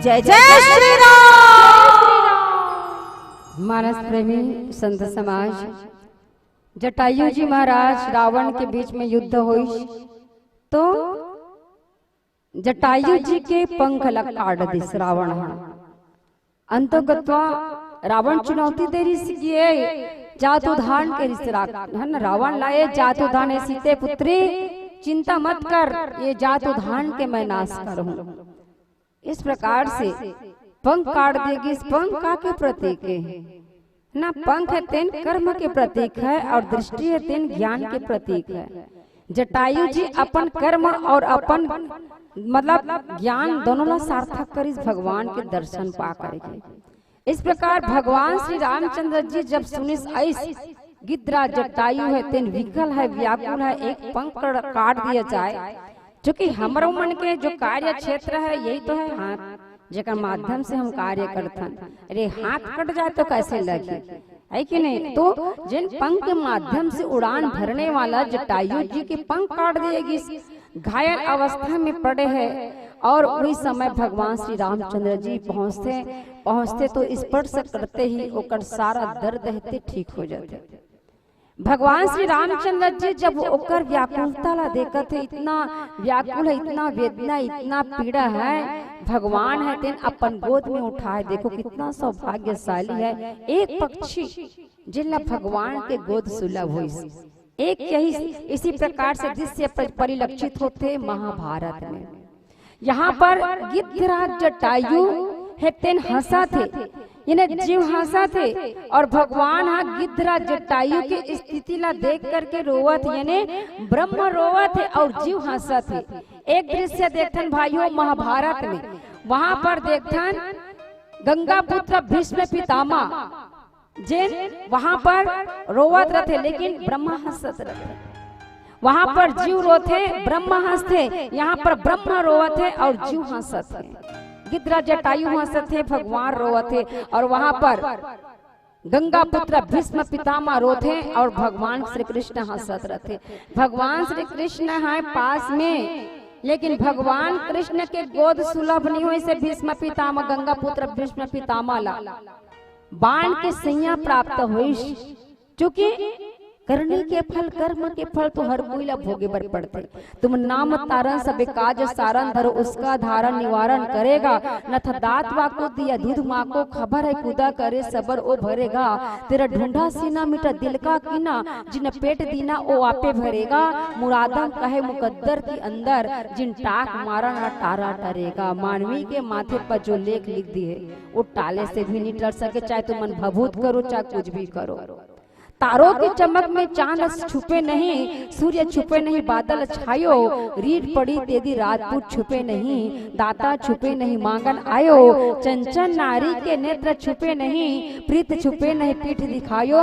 जय जय श्री राम। मानस प्रेमी संत समाज, जटायु जी महाराज रावण के बीच में युद्ध होइस, तो जटायु जी के पंख ला काट दिस रावण ह। अंतो गत्वा रावण चुनौती दे रिहिस कि ए जातुधान के रिहिस रा-, है ना, रावण ला, ए जातुधान, ए सीते पुत्री, चिंता मत कर, ए जातुधान के मैं नाश करहूं। इस प्रकार से पंख काट दिए गिस। पंख का के प्रतीक है ना? पंख है तेन कर्म के प्रतीक है और दृष्टि है तेन ज्ञान के प्रतीक है। जटायु जी अपन कर्म और अपन, मतलब, ज्ञान दोनों ला सार्थक करिस भगवान के दर्शन पा करके। इस प्रकार भगवान श्री रामचंद्र जी जब सुनिस अइस, गिद्धराज जटायु है तेन विकल है, व्याकुल है, एक पंख काट दिया जाए, क्योंकि हमरो मन के जो कार्य क्षेत्र है यही तो है हाथ, जेकर माध्यम से हम कार्य करथन। अरे, हाथ कट जाए तो कैसे लगे, है कि नहीं? तो जिन पंख के माध्यम से उड़ान भरने वाला जटायु जी के पंख काट दिए गिस, घायल अवस्था में पड़े हैं और उही समय भगवान श्री रामचंद्र जी पहुंचते, पहुंचते तो स्पर्श करते ही ओकर सारा दर्द हते ठीक हो जाते। भगवान श्री रामचंद्र जी जब ओकर व्याकुलता ला देखत हे, इतना व्याकुल है, इतना वेदना, इतना पीड़ा है, भगवान है तेन अपन गोद में उठाए। देखो कितना सौभाग्यशाली है एक पक्षी, जिनला भगवान के गोद सुलभ होइस। एक यही, इसी प्रकार से दृश्य पर-, परिलक्षित होते महाभारत में। यहाँ पर गिद्धराज जटायु हे तेन हंसत हे, यानी जीव हंसत हे, और भगवान हा गिद्धराज जटायु के स्थिति ला देख करके रोवत, यानी ब्रह्म रोवत हे और जीव हंसत हे। एक दृश्य देखथन भाइयों महाभारत में, वहां पर देखथन गंगा पुत्र भीष्म पितामह जेन वहां पर रोवत रथे, लेकिन ब्रह्मा हंसत रथे। वहां पर जीव रोथे, ब्रह्मा हंसथे, यहाँ पर ब्रह्मा रोवत हे और जीव हंसत हे। गिद्धराज जटायु हंसत हे, भगवान रोवत हे, और वहां पर गंगा पुत्र भीष्म पितामह रोथे और भगवान श्री कृष्ण हंसत रथे। भगवान श्री कृष्ण है पास में, लेकिन भगवान कृष्ण के गोद सुलभ नहीं होइस भीष्म पितामह, गंगा पुत्र भीष्म पितामह ला बाण के सैया प्राप्त होइस, क्योंकि करनी के फल, कर्म के फल तो हर कोई ला भोगे बर पड़थे। तुम नाम तारन सबे काज सारन, धरो उसका धारण निवारण करेगा। नथ दात वाको दिया दूध माको, खबर है कुदा करे सबर ओ भरेगा। तेरा ढूंढा सीना मिटा दिल का कीना, जिन पेट दीना ओ आपे भरेगा। मुरादम कहे मुकद्दर की अंदर, जिन टाक मारा ना टारा टरेगा। मानवी के माथे पर जो लेख लिख दिए, वो टाले से भी नहीं टल सके, चाहे तुमन भभूत करो, चाहे कुछ भी करो। तारों की चमक में चांद छुपे नहीं, सूर्य छुपे नहीं बादल छायो, रीढ़ पड़ी तेदी राजपूत छुपे नहीं, दाता छुपे नहीं मांगन आयो, चंचल नारी के नेत्र छुपे नहीं, प्रीत छुपे नहीं पीठ दिखायो,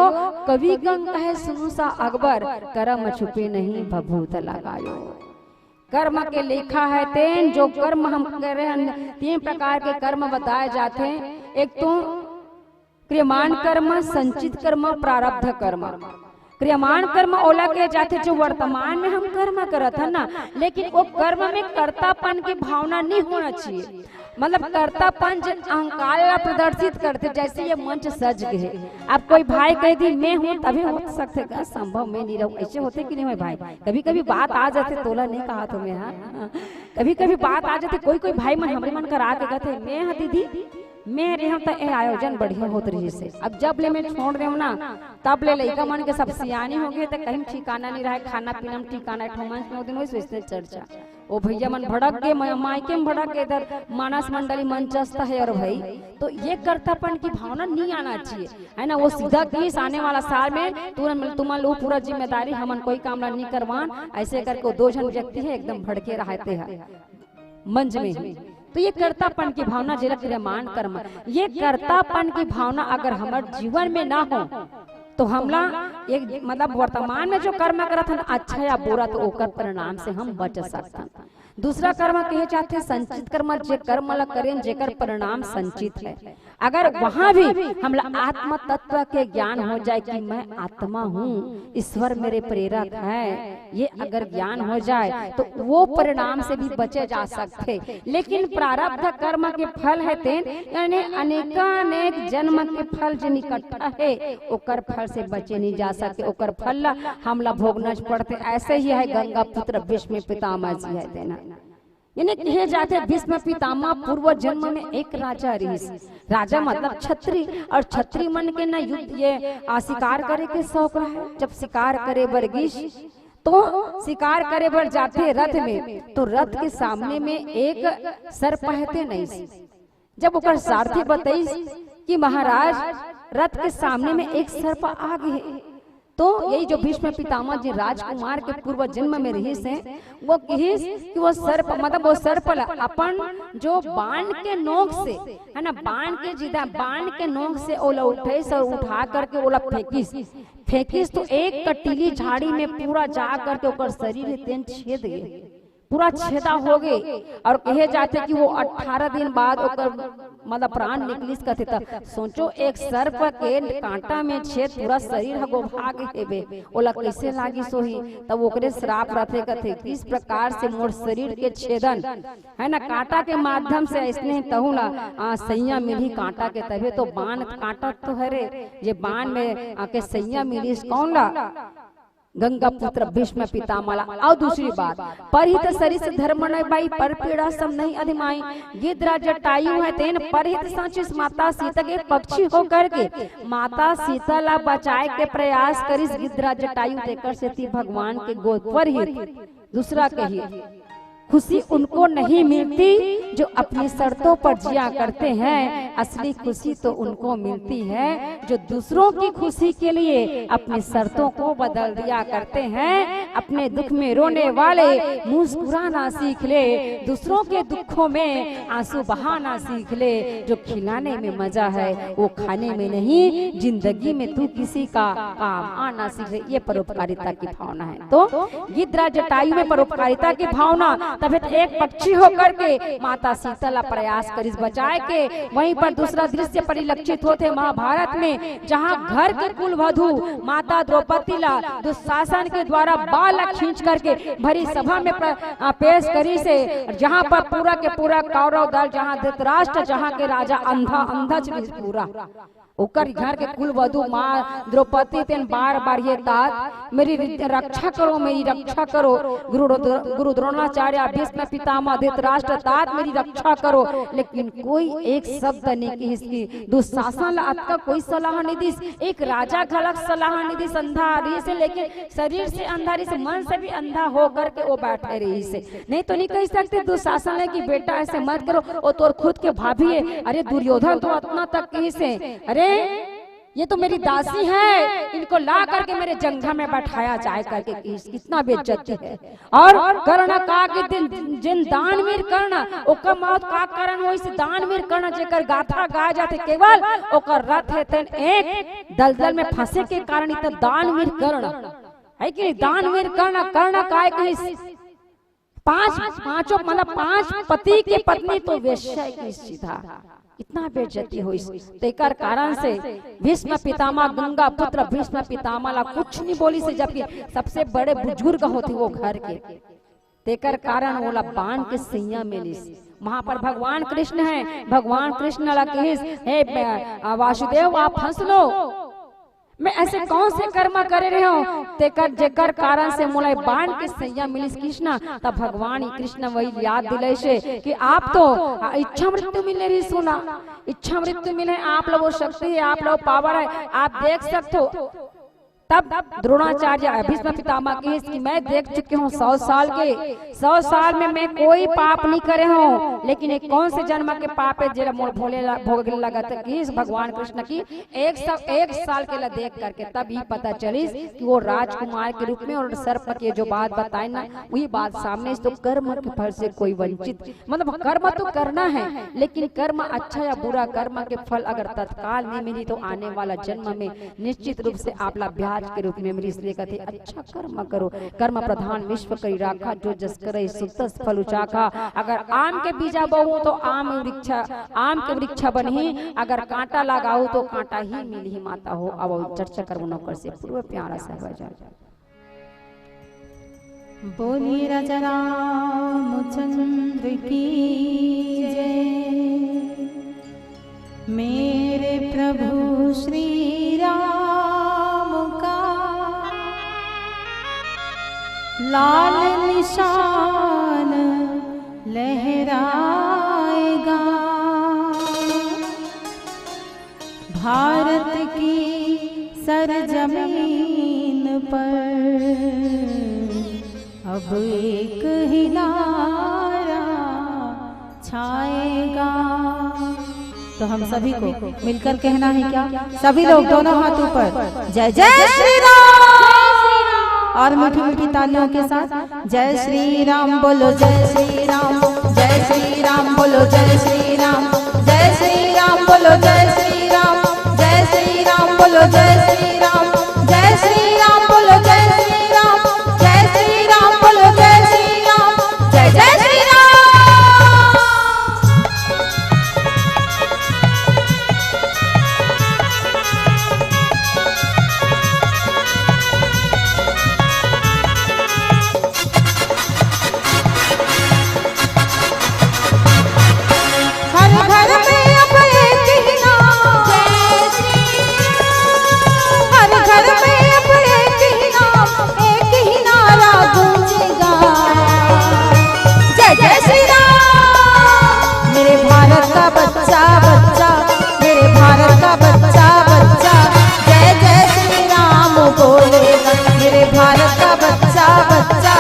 कवि गंग कहे सुनु सा अकबर, कर्म छुपे नहीं भभूत लगायो। कर्म के लेखा है तेन, जो कर्म हम करे हन, तीन प्रकार के कर्म बताए जाथे। एक तो क्रियमाण कर्म, संचित कर्म, प्रारब्ध कर्म। क्रियमाण कर्म ओला कहे जाथे जो वर्तमान में हम कर्म करत हन ना, लेकिन वो कर्म में कर्तापन की भावना नहीं होना चाहिए। मतलब कर्तापन जिन अहंकार ला प्रदर्शित करथे, जैसे ये मंच सज गे हे। अब कोई भाई कह दी मैं हूँ तभी हो सकथे का, संभव मैं नहीं रहूँ, ऐसे होथे कि नहीं होय भाई? कभी कभी बात आ जाथे, तोला नहीं कहा तो मैं, हाँ, कभी कभी बात आ जाथे। कोई कोई भाई मन हमरे मन करा के कहथे मैं हा दीदी मैं रेहव त ए आयोजन बढ़िया होत रहिस हे। अब जब ले मैं छोड़ देव ना, तब ले लइका मन के सब सियानी हो गे, त कहीं ठिकाना नहीं रहे, खाना पीना में ठिकाना, एक ठो मंच में ओ दिन होइस वैसने चर्चा, ओ भैया मन भड़क गे, मा-, मायके में भड़क गे, इधर मानस मंडली मंचस्थ है। और भाई, तो ये कर्तापन की भावना नहीं आना चाहिए, है ना? वो सीधा कहिस आने वाला साल में तुमन, तुमन लो पूरा जिम्मेदारी, हमन कोई काम ला नहीं करवान, ऐसे करके वो दो झन व्यक्ति है एकदम भड़के रहते हैं। मंच में ही। तो ये कर्तापन की भावना, जेला क्रियमाण कर्म, ये कर्तापन की भावना अगर हमर जीवन में ना हो, तो हमला एक, मतलब, वर्तमान में जो कर्म करत हन, अच्छा या बुरा, तो ओकर परिणाम से हम बच सकथन। दूसरा कर्म कहे जाथे संचित कर्म, जे कर्म ला करेन जेकर परिणाम संचित है। अगर वहां भी हमला आत्म तत्व के ज्ञान हो जाए कि मैं आत्मा हूँ, ईश्वर मेरे प्रेरक है, ये अगर ज्ञान हो जाए तो वो परिणाम से भी बचे जा सकथे। लेकिन प्रारब्ध कर्म के फल है तेन, यानी अनेकानेक जन्म के फल जेन इकट्ठा है, ओकर फल से बचे नहीं जा सके, ओकर फल ला हमला भोगना पड़थे। ऐसे ही है गंगा पुत्र भीष्म पितामह जी है तेना। यानी कहे जाथे भीष्म पितामह पूर्व जन्म में एक राजा रहिस। राजा मतलब छत्री, और छत्री मन के ना युद्ध ये आ, शिकार करे के शौक रहे। जब शिकार करे बर गिस तो शिकार करे बर जाथे रथ में, तो रथ के सामने में एक सर्प हते नहीं। जब ओकर सारथी बताइस कि महाराज, रथ के सामने में एक सर्प आ गए, तो यही जो भीष्म पितामह जी राजकुमार के पूर्व जन्म में रहिस हे, वो कहिस कि वो सर्प, मतलब वो सर्प ला अपन जो बाण के नोक से, है ना, बाण के जिदा, बान के नोक से ओला उठइस और उठा करके ओला फेंकिस। फेंकिस तो एक कटीली झाड़ी में पूरा जा करके ओकर शरीर तेन छेद गए, पूरा छेदा हो गए। और कहे जाथे कि वो अठारह दिन बाद ओकर मतलब प्राण निकलिस कथे। त सोचो, एक सर्प के कांटा में छेद, पूरा शरीर ह गोभा गे हेबे, ओला कैसे लागिस होही? तब ओकरे श्राप रथे कथे, किस प्रकार से मोर शरीर के छेदन, है ना, कांटा के माध्यम से, ऐसने तहु ला आ, सैया मिली कांटा के, तभे तो बान कांटा तो हरे, ये बान में आके सैया मिलिस कौन ला? गंगा पुत्र भीष्म पितामह ला। और दूसरी बात, परहित सरिस धर्म न बाई, पर पीड़ा सम नहीं अधिमाई। गिद्ध राज जटायु है तेन परहित सांचिस, माता सीता के पक्षी होकर के माता सीता ला बचाए के प्रयास करिस गिद्ध राज जटायु, तेकर सेती भगवान के गोद परहित। दूसरा कही, खुशी उनको नहीं मिलती जो अपनी शर्तों पर जिया करते हैं, असली खुशी तो उनको मिलती है जो दूसरों की खुशी के लिए अपनी शर्तों को बदल दिया करते हैं। अपने दुख में रोने वाले मुस्कुराना सीख ले, दूसरों के दुखों में आंसू बहाना सीख ले। जो खिलाने में मजा है वो खाने में नहीं, जिंदगी में तू किसी का काम आना सीख ले। ये परोपकारिता की भावना है। तो गिद्ध राज जटायु में परोपकारिता की भावना, तभे तो एक पक्षी होकर के माता सीता ला प्रयास करिस बचाए के। वहीं पर दूसरा दृश्य परिलक्षित होथे महाभारत में, जहां घर के कुलवधू माता द्रौपदी ला दुशासन के द्वारा बाल ला खींच करके भरी सभा में प्र-, आ, पेश करिस हे, जहां पर पूरा के पूरा कौरव दल, जहां धृतराष्ट्र, जहां के राजा अंधा, अंधा चलिस पूरा। ओकर घर के कुलवधू माँ द्रौपदी तेन बार बार ये तात, मेरी रक्षा करो, मेरी रक्षा करो। गुरु द्रो-, गुरु द्रोणाचार्य, भीष्म पितामह, धृतराष्ट्र तात, मेरी रक्षा करो। लेकिन कोई एक शब्द नहीं किहिस कि दुशासन ला अतका कोई सलाह नहीं दिस, एक राजा घलक सलाह नहीं दिस। अंधा रहिस हे, लेकिन शरीर से अंधा रहिस हे, मन से भी अंधा होकर के वो बैठे रहिस हे। नहीं तो नहीं कह सकते दुशासन ले कि बेटा ऐसे मत करो, वो तोर खुद के भाभी है। अरे दुर्योधन तो अतना तक किहिस हे, अरे ये तो मेरी दासी है, इनको ला करके मेरे जंघा में बैठाया जाए करके किहिस। कितना बेइज्जती है। और कर्ण का कि दिन, जिन दानवीर कर्ण, ओकर मौत का कारण होइस? दानवीर कर्ण जेकर गाथा गाए जाथे केवल, ओकर रथ हे तेन एक दलदल में फंसे के कारण इतना दानवीर कर्ण, है कि नहीं? दानवीर कर्ण, कर्ण काय किहिस? पांच, पांचों मतलब पांच पति के पत्नी तो वेश्या किहिस सीधा। इतना बेइज्जती होइस। तेकर कारण से भीष्म पितामह, गंगा पुत्र भीष्म पितामह ला कुछ नहीं बोलिस हे, जबकि सबसे बड़े बुजुर्ग होथे वो घर के। तेकर कारण ओला बाण के सैया मिलिस। वहां पर भगवान कृष्ण है, भगवान कृष्ण ला किहिस, "हे ब-, आ, वासुदेव, आप हंस लो, मैं ऐसे कौन से कर्म करे रहे हूँ, तेकर, जेकर कारण से मोला बाण के सैया मिलिस कृष्णा?" तब भगवान कृष्ण वही याद दिलाइस हे कि आप तो, आ, इच्छा मृत्यु मिले रहिस हो ना, इच्छा मृत्यु मिले, आप ला वो शक्ति है, आप ला वो पावर है, आप देख सकते हो। तब द्रोणाचार्य, भीष्म पितामह किहिस कि मैं देख चुके हूँ सौ साल के, सौ साल में मैं कोई पाप नहीं करे हूँ, लेकिन एक कौन से जन्म के पाप है जेला मोर भोले ला-, भोगे लगत किहिस भगवान कृष्ण कि एक सौ एक साल के ला देख करके तब ही पता चलिस कि वो राजकुमार के रूप में और सर्प के जो बात बताए ना, वही बात सामने से। तो कर्म के फल से कोई वंचित, मतलब कर्म तो करना है, लेकिन कर्म अच्छा या बुरा, कर्म के फल अगर तत्काल नहीं मिली तो आने वाला जन्म में निश्चित रूप से आप ला आज के रूप में अमरीश ले कथे, अच्छा कर्म करो, कर्म प्रधान विश्व करी राखा, जो जस करे सो तस फल चाखा। अगर आम के बीजा बोहूं तो आम वृक्ष, आम के वृक्ष बनही, अगर कांटा लगाहू तो कांटा ही मिलही माता हो। अब चर्चा करबो नौकर से पूर्व प्यारा सा भजन। बोलिए राजा रामचंद्र की जय। मेरे प्रभु श्री राम का लाल निशान लहराएगा। भारत की सरजमीन पर अब एक ही नारा छाएगा। तो हम सभी को मिलकर कहना है क्या? सभी लोग दोनों हाथ ऊपर, जय जय श्री राम। और मीठी मीठी तालियों के साथ जय श्री राम बोलो, जय श्री राम, जय श्री राम बोलो, जय श्री राम, जय श्री राम बोलो, जय श्री राम, जय श्री राम बोलो, जय श्री राम, जय श्री राम बोलो, जय श्री राम, जय श्री राम बोलो, जय श्री राम, जय जय श्री राम। हर घर में अब एक ही नाम, हर घर में अब एक ही नाम, एक ही नारा गूंजेगा। जय जय श्री राम। मेरे भारत का बच्चा, बच्चा, मेरे भारत का बच्चा, बच्चा, जय जय श्री राम बोलेगा। मेरे भारत का बच्चा, बच्चा,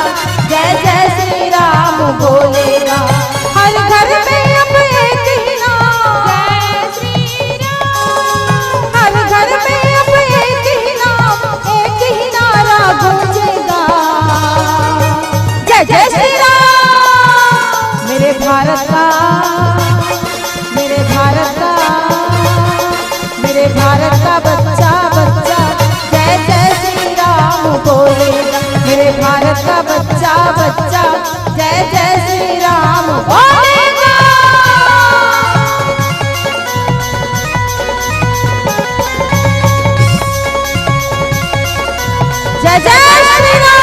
जय जय श्री राम बोलेगा। हर घर में अब एक ही नाम, जय श्री राम। हर घर में अब एक ही नाम, एक ही नारा गूंजेगा, जय जय श्री राम। मेरे भारत का, मेरे भारत का, मेरे भारत का बच्चा, बच्चा, जय जय श्री राम बोलेगा। मेरे भारत का बच्चा, बच्चा, जय जय श्री राम बोलेगा। जय जय श्री राम।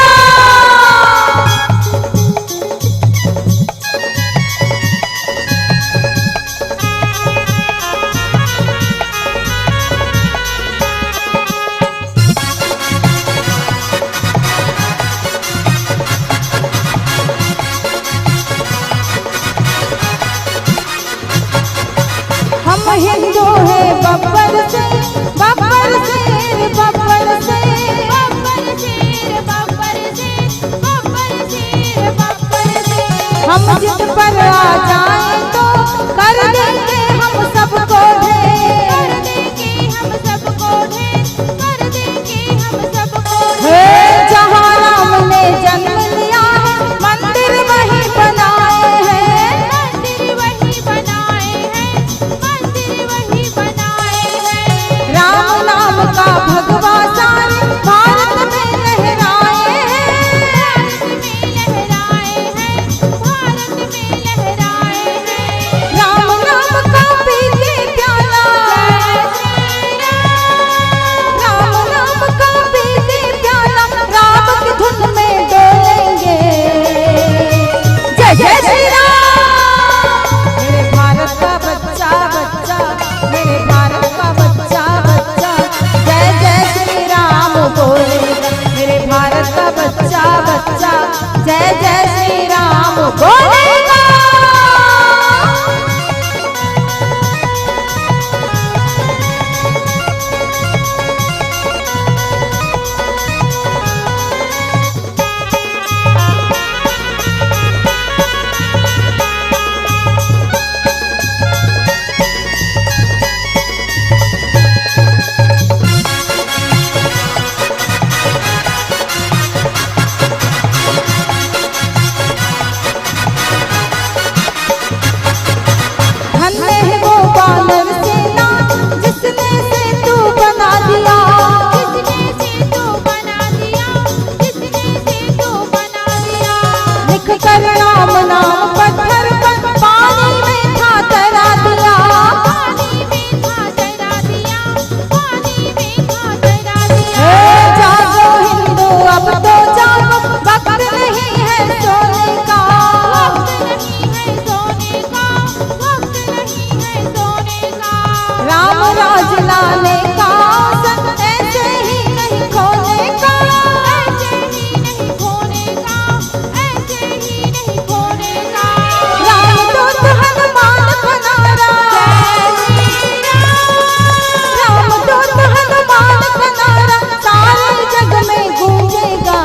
हम हिंदू हैं बब्बर से, बब्बर से, बब्बर से, बब्बर से, बब्बर से, बब्बर से, बब्बर से। हम जिद पर आ जाएं तो कर देंगे हम सबको ढेर। कर देंगे हम सबको ढेर, कर देंगे हम सबको ढेर। हे जहाँ राम ने जन्म लिया है, मंदिर वहीं बनाए हैं। मंदिर वहीं बनाए हैं, मंदिर वहीं बनाए हैं। राम नाम का भगवा सारे भारत में लहराए हैं। भारत में लहराए हैं, भारत में लहराए हैं। खोने का, ऐसे ही नहीं खोने का, ऐसे ही नहीं खोने का, ऐसे ही नहीं खोने का। रामदूत हनुमान का नारा, रामदूत हनुमान का नारा सारे जग में गूंजेगा।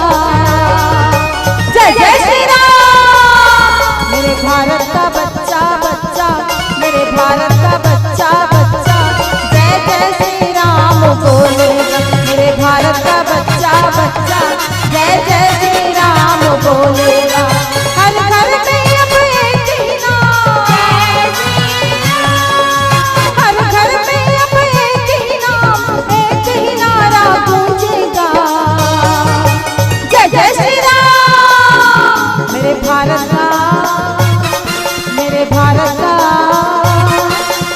जय जय श्री राम। मेरे भारत का बच्चा, बच्चा, मेरे भारत का बच्चा, बच्चा, जय जय श्री राम बोलेगा। मेरे भारत का बच्चा, बच्चा, जय जय श्री राम बोलेगा। हर घर में अब एक ही नाम, हर घर में अब एक ही नाम, एक ही नारा गूंजेगा। जय जय श्री राम। मेरे भारत का, मेरे भारत का,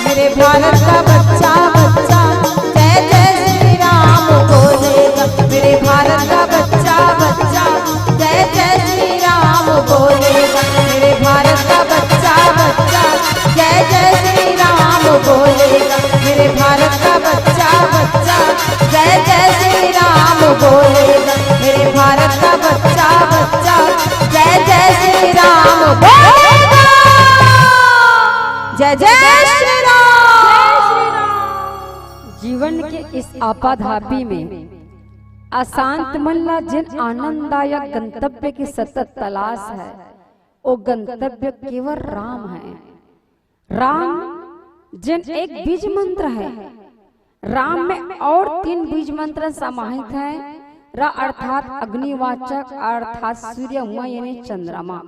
मेरे भारत का बच्चा, बच्चा, जय जय श्री राम बोलेगा। मेरे भारत का बच्चा, बच्चा, जय जय श्री राम बोलेगा। मेरे भारत का बच्चा, बच्चा, जय जय श्री राम बोलेगा। मेरे भारत का बच्चा, बच्चा, जय जय श्री राम बोलेगा। मेरे भारत का बच्चा, बच्चा, जय जय श्री राम बोलेगा। जय जय श्री राम। जीवन के इस आपाधापी में अशांत मन ला जिन आनंददायक गंतव्य की सतत तलाश है, वो गंतव्य केवल राम है। राम जिन एक बीज मंत्र है, राम में और तीन बीज मंत्र समाहित हैं। र अर्थात अग्निवाचक, अर्थात सूर्य, म यानी चंद्रमा।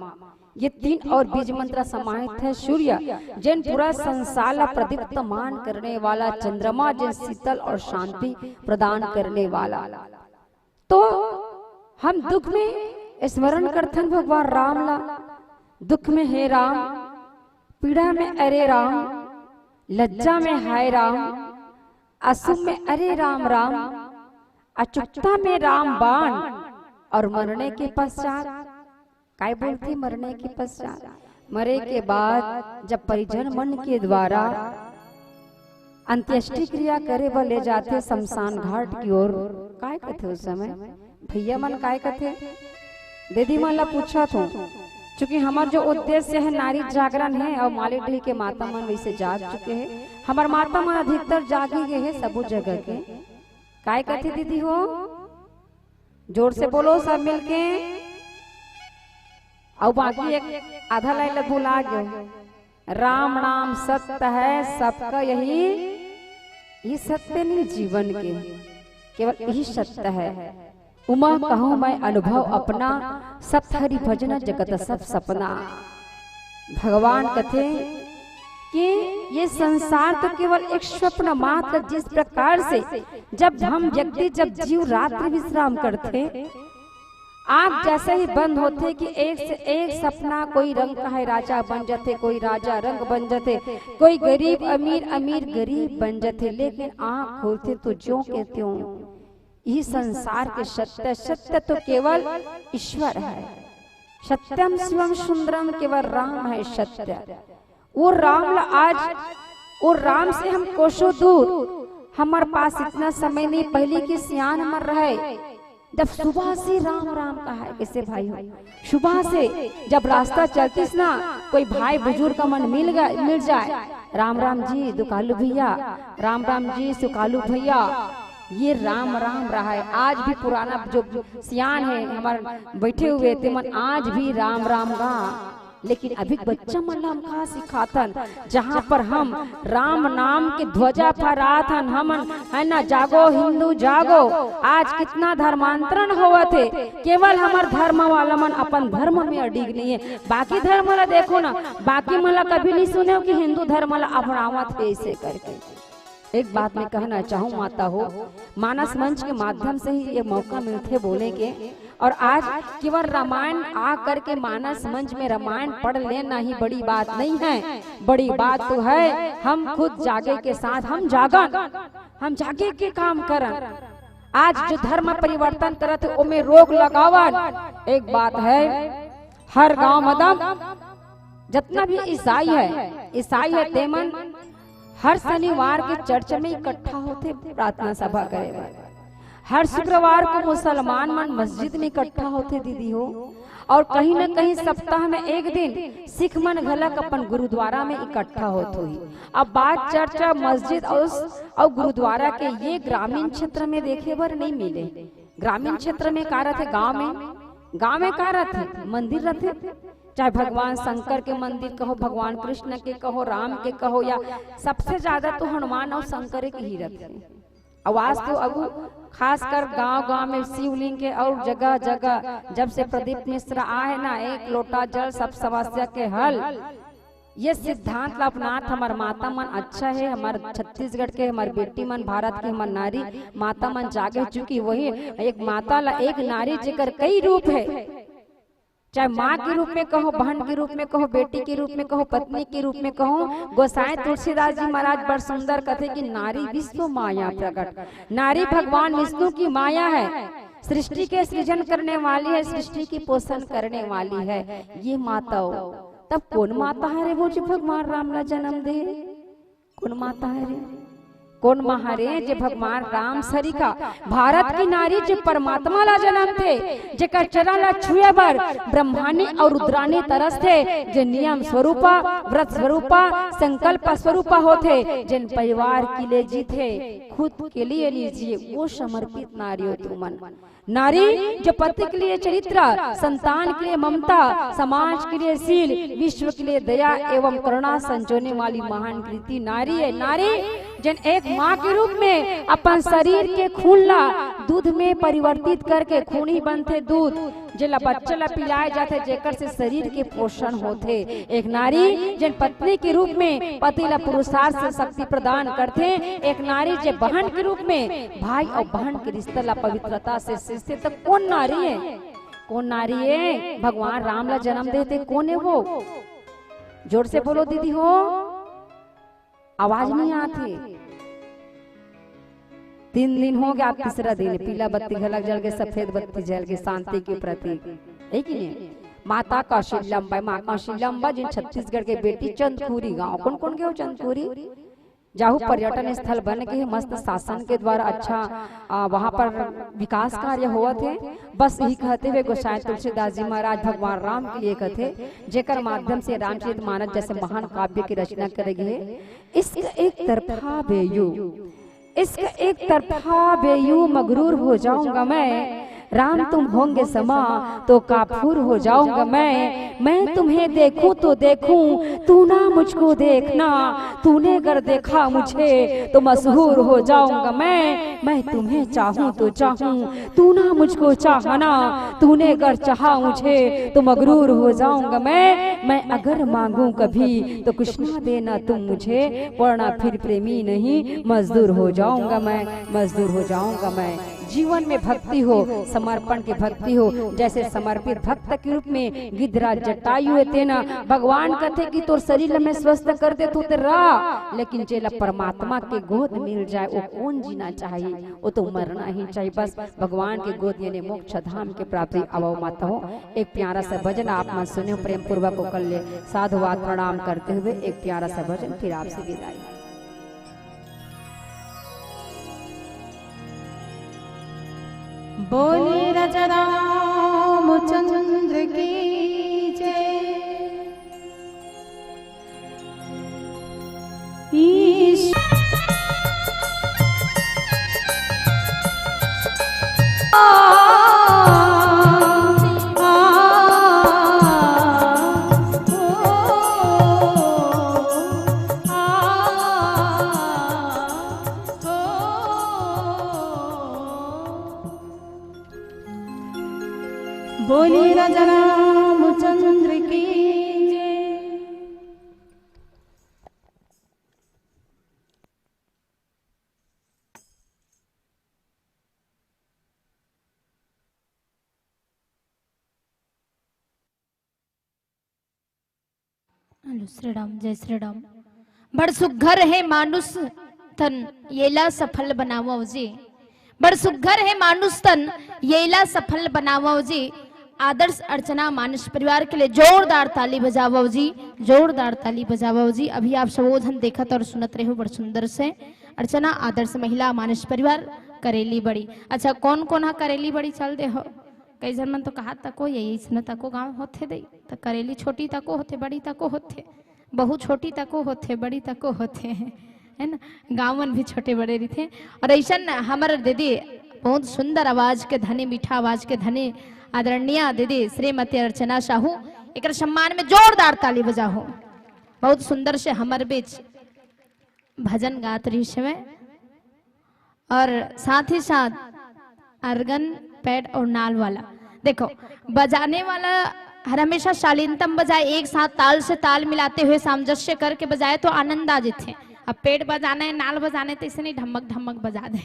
ये तीन और बीज मंत्र समाहित है। सूर्य जिन पूरा संसार ला प्रदीप्तमान करने वाला, चंद्रमा जिन शीतल और शांति प्रदान करने वाला। तो हम दुख में स्मरण करथन भगवान राम ला, दुख में हे राम, पीड़ा में अरे राम, लज्जा में हाय राम, आंसू में अरे राम राम, अचुकता में राम बाण और मरने के पश्चात काय बोलथे मरने के पश्चात? मरे के बाद जब परिजन मन के द्वारा अंत्येष्टि क्रिया करे बर ले जाथे शमशान घाट की ओर, काय कथे उस समय? भैया मन काय कथे? दीदी मन ला पूछत हों, चूंकि हमर जो उद्देश्य है नारी जागरण है और माली डीह के माता मन वैसे जाग चुके हैं, हमर माता मन अधिकतर जागी गए हैं सबो जगह के। काय कथे दीदी हो? जोर से बोलो सब मिलके। अउ बाकी एक आधा लाइन ला भुला गयो। राम नाम सत्य है, सबका यही, ये सत्य नहीं जीवन के, केवल यही सत्य है। उमा कहूँ मैं अनुभव अपना, सत हरि भजन जगत सब सपना। भगवान कथे कि ये संसार तो केवल एक स्वप्न मात्र, जिस प्रकार से जब हम व्यक्ति, जब जीव रात्रि विश्राम करथे, आंख जैसे ही बंद होथे कि एक से एक सपना, कोई रंग का है राजा बन जथे, कोई राजा रंग बन जथे, कोई गरीब अमीर, अमीर गरीब बन जथे, लेकिन आंख खोलथे तो ज्यों के त्यों। ये संसार के सत्य, सत्य तो केवल ईश्वर है। सत्यम शिवम सुंदरम, केवल राम है सत्य। वो राम ला आज, वो राम से हम कोसों दूर, हमारे पास इतना समय नहीं। पहले के सियान हमर रहे, जब सुबह से राम राम कहाय, कैसे भाई हो, सुबह से जब रास्ता चलतिस ना, कोई भाई बुजुर्ग मन मिल गए, मिल जाए, राम राम जी दुकालू भैया, राम राम जी सुकालू भैया, ये राम राम रहा है। आज भी पुराना जो सियान है हमारे बैठे हुए, ते मन आज भी राम राम गा। लेकिन अभी बच्चा मन ला हम का सिखाथन, जहाँ पर हम राम नाम के ध्वजा फहराथन, हमन है ना, जागो हिंदू जागो। आज कितना धर्मांतरण होवत हे, केवल हमर धर्म वाला मन अपन धर्म में अडिग नहीं है। बाकी धर्म ला देखो ना, बाकी मन ला कभी नहीं सुने हो कि हिंदू धर्म ला अपनावत हे ऐसे करके। एक बात मैं कहना चाहूँ माता हो, मानस मंच के माध्यम से ही ये मौका मिलथे बोले के, और आज केवल रामायण आ करके मानस मंच में रामायण पढ़ लेना ही बड़ी बात नहीं है। बड़ी बात तो है हम खुद जागे के साथ हम जागन, हम जागे के काम करन। आज जो धर्म परिवर्तन करत हे, ओमे रोक लगावन। एक बात है, हर गांव मदम जतना भी ईसाई है, ईसाई है, तेमन हर शनिवार के चर्च में इकट्ठा होथे प्रार्थना सभा करे बर। हर शुक्रवार को मुसलमान मन मस्जिद में इकट्ठा होथे दीदी हो, और कहीं ना कहीं सप्ताह में एक दिन सिख मन घलक अपन गुरुद्वारा में इकट्ठा होत होही। अब बात चर्चा मस्जिद और, और गुरुद्वारा के, ये ग्रामीण क्षेत्र में देखे बर नहीं मिले। ग्रामीण क्षेत्र में का रथे? गांव में, गांव में का रथे? मंदिर रथे। चाहे भगवान शंकर के मंदिर कहो, भगवान कृष्ण के कहो, राम के कहो, या सबसे ज्यादा तो हनुमान और शंकर के ही रथे। अउ आज तो अगु खासकर गांव-गांव में शिवलिंग के, अउ जगह-जगह जब से प्रदीप मिश्रा आए ना, एक लोटा जल सब समस्या के हल। ये सिद्धांत ला अपनात हमर माता मन अच्छा हे, हमर छत्तीसगढ़ के, हमर बेटी मन, भारत के, हमर नारी माता मन जागे, चूंकि वही एक माता ला, एक नारी जेकर कई रूप हे, चाहे माँ के रूप में कहो, बहन के रूप में कहो, बेटी के रूप में कहो, पत्नी के रूप में कहो, गोसाई तुलसीदास जी महाराज बड़ सुंदर कथे कि नारी विश्व माया प्रकट। नारी भगवान विष्णु की माया है, सृष्टि के सृजन करने वाली है, सृष्टि की पोषण करने वाली है। ये माता हो, तब कौन माता हरे वो जो भगवान राम ला जन्म दे? कौन माता हरे? कौन माँ हरे जे भगवान राम सरीखा भारत की नारी जे परमात्मा ला जन्म दे, जेकर चरण ला छुए बर ब्रह्मानी और रुद्रानी तरसथे, जे नियम स्वरूपा, व्रत स्वरूपा, संकल्प स्वरूपा होथे, जेन परिवार के लिए जीथे, खुद के लिए नहीं जिए, वो समर्पित नारी हो तुमन। नारी जो पति के लिए चरित्र, संतान के लिए ममता, समाज के लिए शील, विश्व के लिए दया एवं करुणा संजोने वाली महान कृति नारी है। नारी जेन एक माँ के रूप में अपन शरीर के खून ला दूध में परिवर्तित करके, खून ही बनथे दूध, जेला बच्चा ला पिलाए जाथे, जेकर से शरीर के पोषण होथे। एक नारी जेन पत्नी के रूप में पति ला पुरुषार्थ से शक्ति प्रदान करथे, एक नारी जे बहन के रूप में भाई और बहन के रिश्ता ला पवित्रता से सींचथे, त कौन नारी है? कौन नारी है? भगवान राम ला जन्म देथे, कौन है वो? जोर से बोलो दीदी हो, आवाज नहीं आथे। तीन दिन हो गया, तीसरा दिन पीला बत्ती घलक जल के, सफेद बत्ती जल के, शांति के प्रतीक है कि नहीं? माता कौशल्याम्बा, माँ कौशल्याम्बा जिन छत्तीसगढ़ के बेटी चंदखुरी गांव, कौन कौन के हो चंदखुरी? जाहू पर्यटन स्थल बन के हे, मस्त शासन के द्वारा अच्छा, आ, वहाँ पर विकास कार्य होवत हे। बस यही कहते हुए गोसाई तुलसीदास जी महाराज भगवान राम के लिए कथे, जेकर माध्यम से रामचरित मानस जैसे महान काव्य की रचना करे गए हे। इश्क एक तरफा बेयू, इश्क एक तरफा बेयू, मगरूर हो जाऊंगा मैं। राम तुम होंगे समा तो काफूर हो जाऊंगा मैं। मैं तुम्हें देखूं तो देखूं, तू ना मुझको देखना। तूने अगर देखा मुझे तो मशहूर हो जाऊंगा मैं। मैं तुम्हें चाहूं तो चाहूं, तू ना मुझको चाहना। तूने अगर चाहा मुझे तो मगरूर हो जाऊंगा मैं। मैं अगर मांगूं कभी तो कुछ ना देना तुम मुझे, वरना फिर प्रेमी नहीं, मजदूर हो जाऊंगा मैं, मजदूर हो जाऊंगा मैं। जीवन में भक्ति हो, समर्पण के भक्ति हो, जैसे समर्पित भक्त के रूप में गिद्धराज जटायु हे तेन ह। भगवान कथे कि तोर शरीर ल मैं स्वस्थ कर देथों त रह, लेकिन जेला परमात्मा के गोद मिल जाए, वो कौन जीना चाही? वो तो मरना ही चाही। बस भगवान के गोद यानी मोक्ष धाम के प्राप्ति अवव माता हो। एक प्यारा सा भजन आप मन सुने, प्रेम पूर्वक ओकर ले साधुवाद प्रणाम करते हुए एक प्यारा सा भजन, फिर आपसे विदाई। बोले राजा रामचंद्र की जय। ईश- बोली राजा रामचंद्र की जय। हेलो, श्री राम, जय श्री राम। बड़ सुग्घर हे मानुष तन, येला सफल बनावव जी। बड़ सुग्घर हे मानुष तन, येला सफल बनावव जी। आदर्श अर्चना मानस परिवार के लिए जोरदार ताली बजावव जी, जोरदार ताली बजावव जी। अभी आप सबो झन देखत और सुनत रहे हो बड़ सुंदर से। अर्चना आदर्श महिला मानस परिवार करेली बड़ी। अच्छा, कौन कौन हा करेली बड़ी चल दे हो? कई झन मन तो कहा तको यही इसने तको गांव होथे दई, त करेली छोटी तको होथे, बड़ी तको होथे, बहुत छोटी तको होथे, बड़ी तको होथे, है ना? गांव मन भी छोटे बड़े रहिथे। और ऐसन हमर दीदी बहुत सुंदर आवाज के धनी, मीठा आवाज के धनी आदरणीय दीदी श्रीमती अर्चना साहू, एकर सम्मान में जोरदार ताली बजाहो। बहुत सुंदर से हमर बीच भजन गात रहिस हवय। और साथ ही साथ अर्गन, पैड और नाल वाला, देखो, बजाने वाला हर हमेशा शालीनतम बजाए, एक साथ ताल से ताल मिलाते हुए सामंजस्य करके बजाए तो आनंद आ जथे। अब पैड बजाना है, नाल बजाना है, तो इसे नहीं ढमक ढमक बजा दे,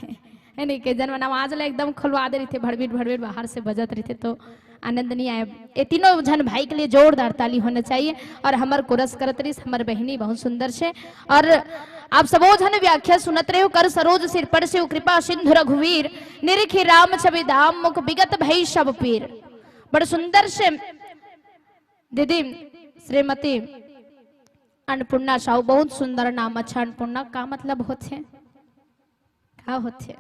है नहीं? के जन मन आवाज ला एकदम खुलवा दे रहिथे, भड़बीट भड़बीट बाहर से बजत रहिथे, तो आनंद नहीं आए। ये तीनों झन भाई के लिए जोरदार ताली होना चाहिए। और हमर कोरस करत रहिस हमर बहिनी बहुत सुंदर से। और आप सबो झन व्याख्या सुनत रहे हो, कर सरोज सिर पर से कृपा सिंधु रघुवीर, निरखी राम छवि धाम मुख विगत भई सब पीर। बड़ सुंदर से दीदी श्रीमती अन्नपूर्णा साहू, बहुत सुंदर नाम। अच्छा, अन्नपूर्णा का मतलब होथे? का होथे?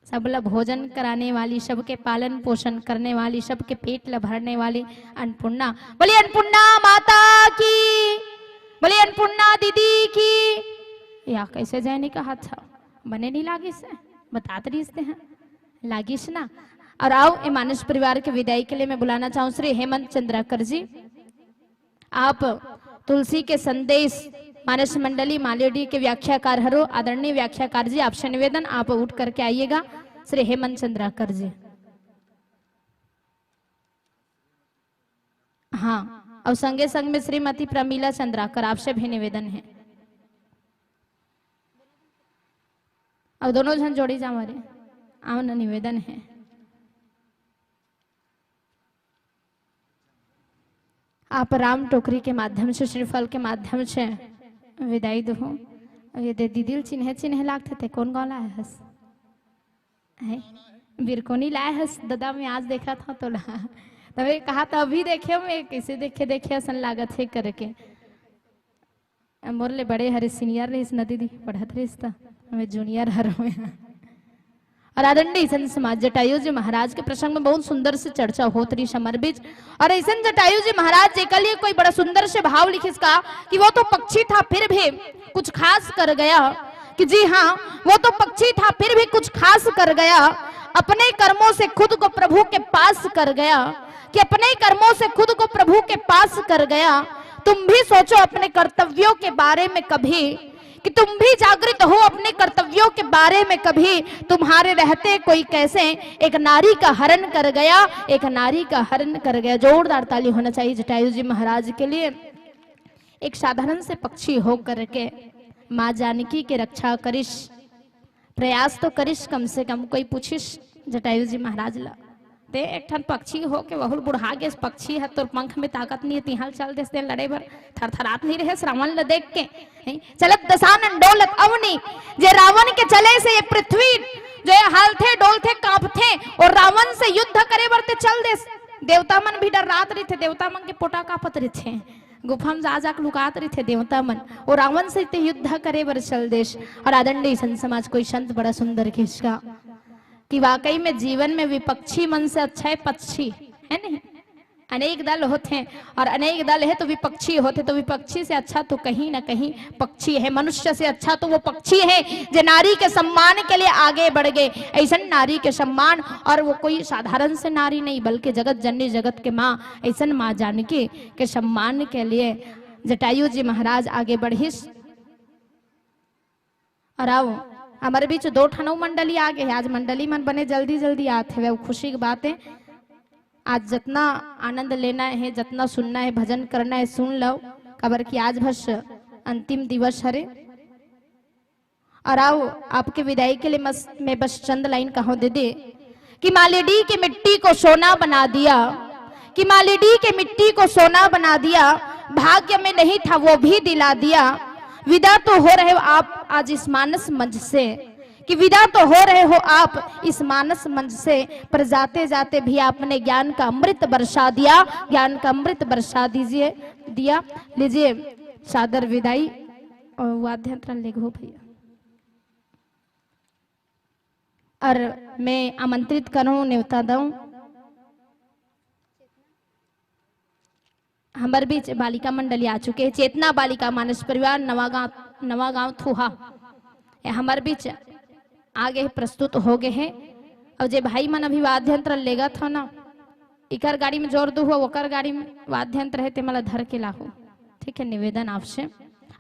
सबला भोजन कराने वाली, सबके पालन पोषण करने वाली, सबके पेट ला भरने वाली अन्नपूर्णा। बोलिए अन्नपूर्णा माता की, बोलिए अन्नपूर्णा दीदी की। या कैसे जय नहीं कहा था, बने नहीं लागिस, बतात रहिस ते हैं, लागिस ना। और आओ, ए मानस परिवार के विदाई के लिए मैं बुलाना चाहूँ श्री हेमंत चंद्राकर जी। आप तुलसी के संदेश मानस मंडली मालेडी के व्याख्याकार हरो, आदरणीय व्याख्याकार जी, आपसे निवेदन, आप उठ करके आइएगा। श्री हेमंत चंद्राकर जी। हाँ, और संगे संग में श्रीमती प्रमीला चंद्राकर, आपसे भी निवेदन है। और दोनों झन जोड़ी जावा रे, आओ ना, निवेदन है। आप राम टोकरी के माध्यम से, श्रीफल के माध्यम से विदाई दो। ये दे दीदी ल चिन्हे चिन्हे लागथे, ते कौन गाँव लाए हस? हैं? बिरकोनी लाए हस ददा, मैं आज देखा था तोला। तबे कहा था, अभी देखे मैं, कैसे देखे देखे असन लागत है करके। मोर ले बड़े हरे, सीनियर रहिस न दीदी, पढ़त रहिस त मैं जूनियर हर। और आदरणीय संत समाज जटायु जी महाराज के प्रसंग में बहुत सुंदर से चर्चा होत रहिस हमर बीच। और ऐसन जटायु जी महाराज जी के लिए कोई बड़ा सुंदर से भाव लिखिस का कि वो तो पक्षी था फिर भी कुछ खास कर गया, कि जी हाँ, वो तो पक्षी था फिर भी कुछ खास कर गया, अपने कर्मों से खुद को प्रभु के पास कर गया, कि अपने कर्मों से खुद को प्रभु के पास कर गया। तुम भी सोचो अपने कर्तव्यों के बारे में कभी, कि तुम भी जागृत हो अपने कर्तव्यों के बारे में कभी। तुम्हारे रहते कोई कैसे एक नारी का हरण कर गया, एक नारी का हरण कर गया। जोरदार ताली होना चाहिए जटायु जी महाराज के लिए। एक साधारण से पक्षी हो करके माँ जानकी के रक्षा करिस, प्रयास तो करिस, कम से कम कोई पूछिस जटायु जी महाराज ला, ते एक ठन पक्षी हो के बहुल बुढ़ा गेस, पक्षी ह तोर पंख में ताकत नहीं है, तिहाल चल देस ते लड़े बर, थरथरात नहीं रहे रावण ल देख के। हैं? चलत दसानन डोलत अवनी, जे रावण के चले से ये पृथ्वी जो ये हालथे, डोलथे, कांपथे, और रावण से युद्ध करे बर ते चल देस। देवता मन भी डर्रात रहिथे, देवता मन के पोटा कांपत रहिथे, गुफा में जा जाके लुकात रहिथे देवता मन, और रावण से ते युद्ध करे बर चल देस। और आदरणीय संत समाज, कोई संत बड़ा सुंदर खिसका कि वाकई में जीवन में विपक्षी मन से अच्छा है पक्षी, है नहीं? अनेक दल होथे और अनेक दल है तो विपक्षी होथे, तो विपक्षी से अच्छा तो कहीं ना कहीं पक्षी है, मनुष्य से अच्छा तो वो पक्षी है जे नारी के सम्मान के लिए आगे बढ़ गए। ऐसन नारी के सम्मान, और वो कोई साधारण से नारी नहीं बल्कि जगत जननी, जगत के माँ, ऐसन माँ जानकी के सम्मान के लिए जटायु जी महाराज आगे बढ़िस। और आओ, हमर बीच दो ठन अउ मंडली आ गे हे। आज मंडली मन बने जल्दी जल्दी आत हवे, अउ खुशी के बात हे। आज जतना आनंद लेना हे, जतना सुनना हे, भजन करना हे, सुन लो, काबर कि आज बस अंतिम दिवस हरे। और आओ, आपके विदाई के लिए मस-, मैं बस चंद लाइन कहूँ दीदी, कि मालेडी की मिट्टी को सोना बना दिया, कि मालेडी की मिट्टी को सोना बना दिया, भाग्य में नहीं था वो भी दिला दिया। विदा तो हो रहे हो आप आज इस मानस मंच से, कि विदा तो हो रहे हो आप इस मानस मंच से, पर जाते जाते भी आपने ज्ञान का अमृत बरसा दिया, ज्ञान का अमृत बरसा दीजिए, दिया। लीजिए सादर विदाई। और वाद्य यंत्र लेगो भैया। और मैं आमंत्रित करूं, न्योता दूं। हमर बीच बालिका मंडली आ चुके हैं, चेतना बालिका मानस परिवार नवा गांव, नवा गांव थुहा, ये हमर बीच आगे प्रस्तुत हो गए हैं। और जे भाई मन अभी वाद्य यंत्र लेगत हो ना, इकर गाड़ी में जोर दू हो, ओकर गाड़ी में वाद्य यंत्र है, ते मला धर के लाहो। ठीक है, निवेदन आपसे।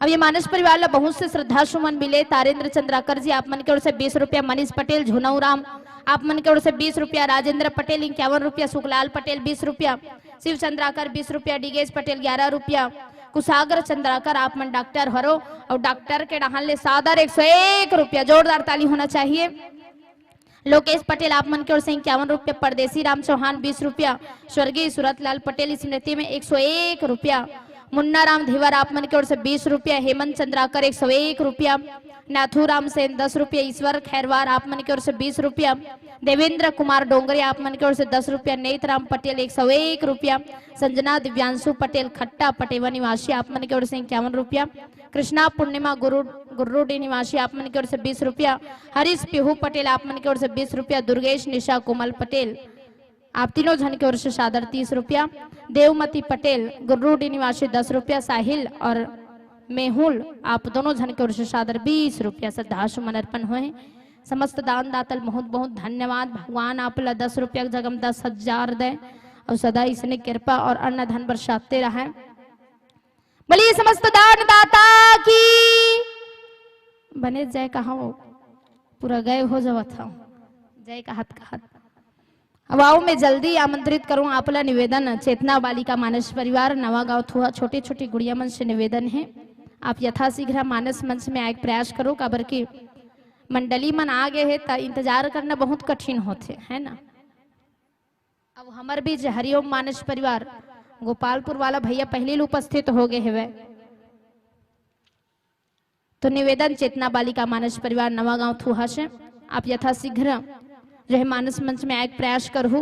अब ये मानस परिवार ला बहुत से श्रद्धा सुमन मिले। तारेंद्र चंद्राकर जी, आप मन के ओर से बीस रुपया, मनीष पटेल, झुनऊ राम, आप मन के ओर से बीस रुपया, राजेंद्र पटेल इक्यावन रुपया, सुखलाल पटेल बीस रुपया, शिव चंद्राकर बीस रुपया, डिगेश पटेल ग्यारह रुपया, कुशाग्र चंद्राकर, आप मन डॉक्टर हरो और डॉक्टर के डहान ले सादर एक सौ एक रुपया, जोरदार ताली होना चाहिए। लोकेश पटेल, आप मन के ओर से इक्यावन रुपया, परदेसी राम चौहान बीस रुपया, स्वर्गीय सूरतलाल पटेल स्मृति में एक सौ एक रुपया, मुन्ना राम धीवर, आप मन के ओर से बीस रुपया, हेमंत चंद्राकर एक सौ एक रुपया, नाथू राम सेन दस रुपया, ईश्वर खैरवार, आप मन के ओर से बीस रुपया, देवेंद्र कुमार डोंगरे, आप मन के ओर से दस रुपया, नेत राम पटेल एक सौ एक रुपया, संजना दिव्यांशु पटेल खट्टा पटेवा निवासी, आप मन के ओर से इक्यावन रुपया, कृष्णा पूर्णिमा गुरु, गुर्रुडी निवासी, आप मन के ओर से बीस रुपया, हरीश पीहू पटेल, आप मन के ओर से बीस रुपया, दुर्गेश निशा कोमल पटेल, आप तीनों झन के ओर से सादर तीस रुपया, देवमती पटेल गुर्रुडी निवासी दस रुपया, साहिल और मेहुल, आप दोनों झन के ओर से सादर बीस रुपया श्रद्धा सुमन अर्पण होए। समस्त दान दाता ल बहुत बहुत धन्यवाद। भगवान आप ला दस रुपया के जगह में दस हजार दे और सदा इसने कृपा और अन्न धन बरसाते रहे। बोलिए समस्त दान दाता की। बने जय कहा हो, पूरा गायब हो जावत हो। जय कहत कहत। अब आओ, मैं जल्दी आमंत्रित करूं आप ला निवेदन, चेतना बालिका मानस परिवार नवा गांव थुहा, छोटी छोटी गुड़िया मन से निवेदन है, आप यथाशीघ्र मानस मंच में आए के प्रयास करो, काबर कि मंडली मन आ गए हैं, त इंतजार करना बहुत कठिन होथे, है ना। अब हमर बीच हरिओम मानस परिवार गोपालपुर वाला भैया पहले ही उपस्थित हो गए हवे। तो निवेदन, चेतना बालिका मानस परिवार नवा गांव थुहा से आप यथाशीघ्र जो है मानस मंच में आए के प्रयास करहु।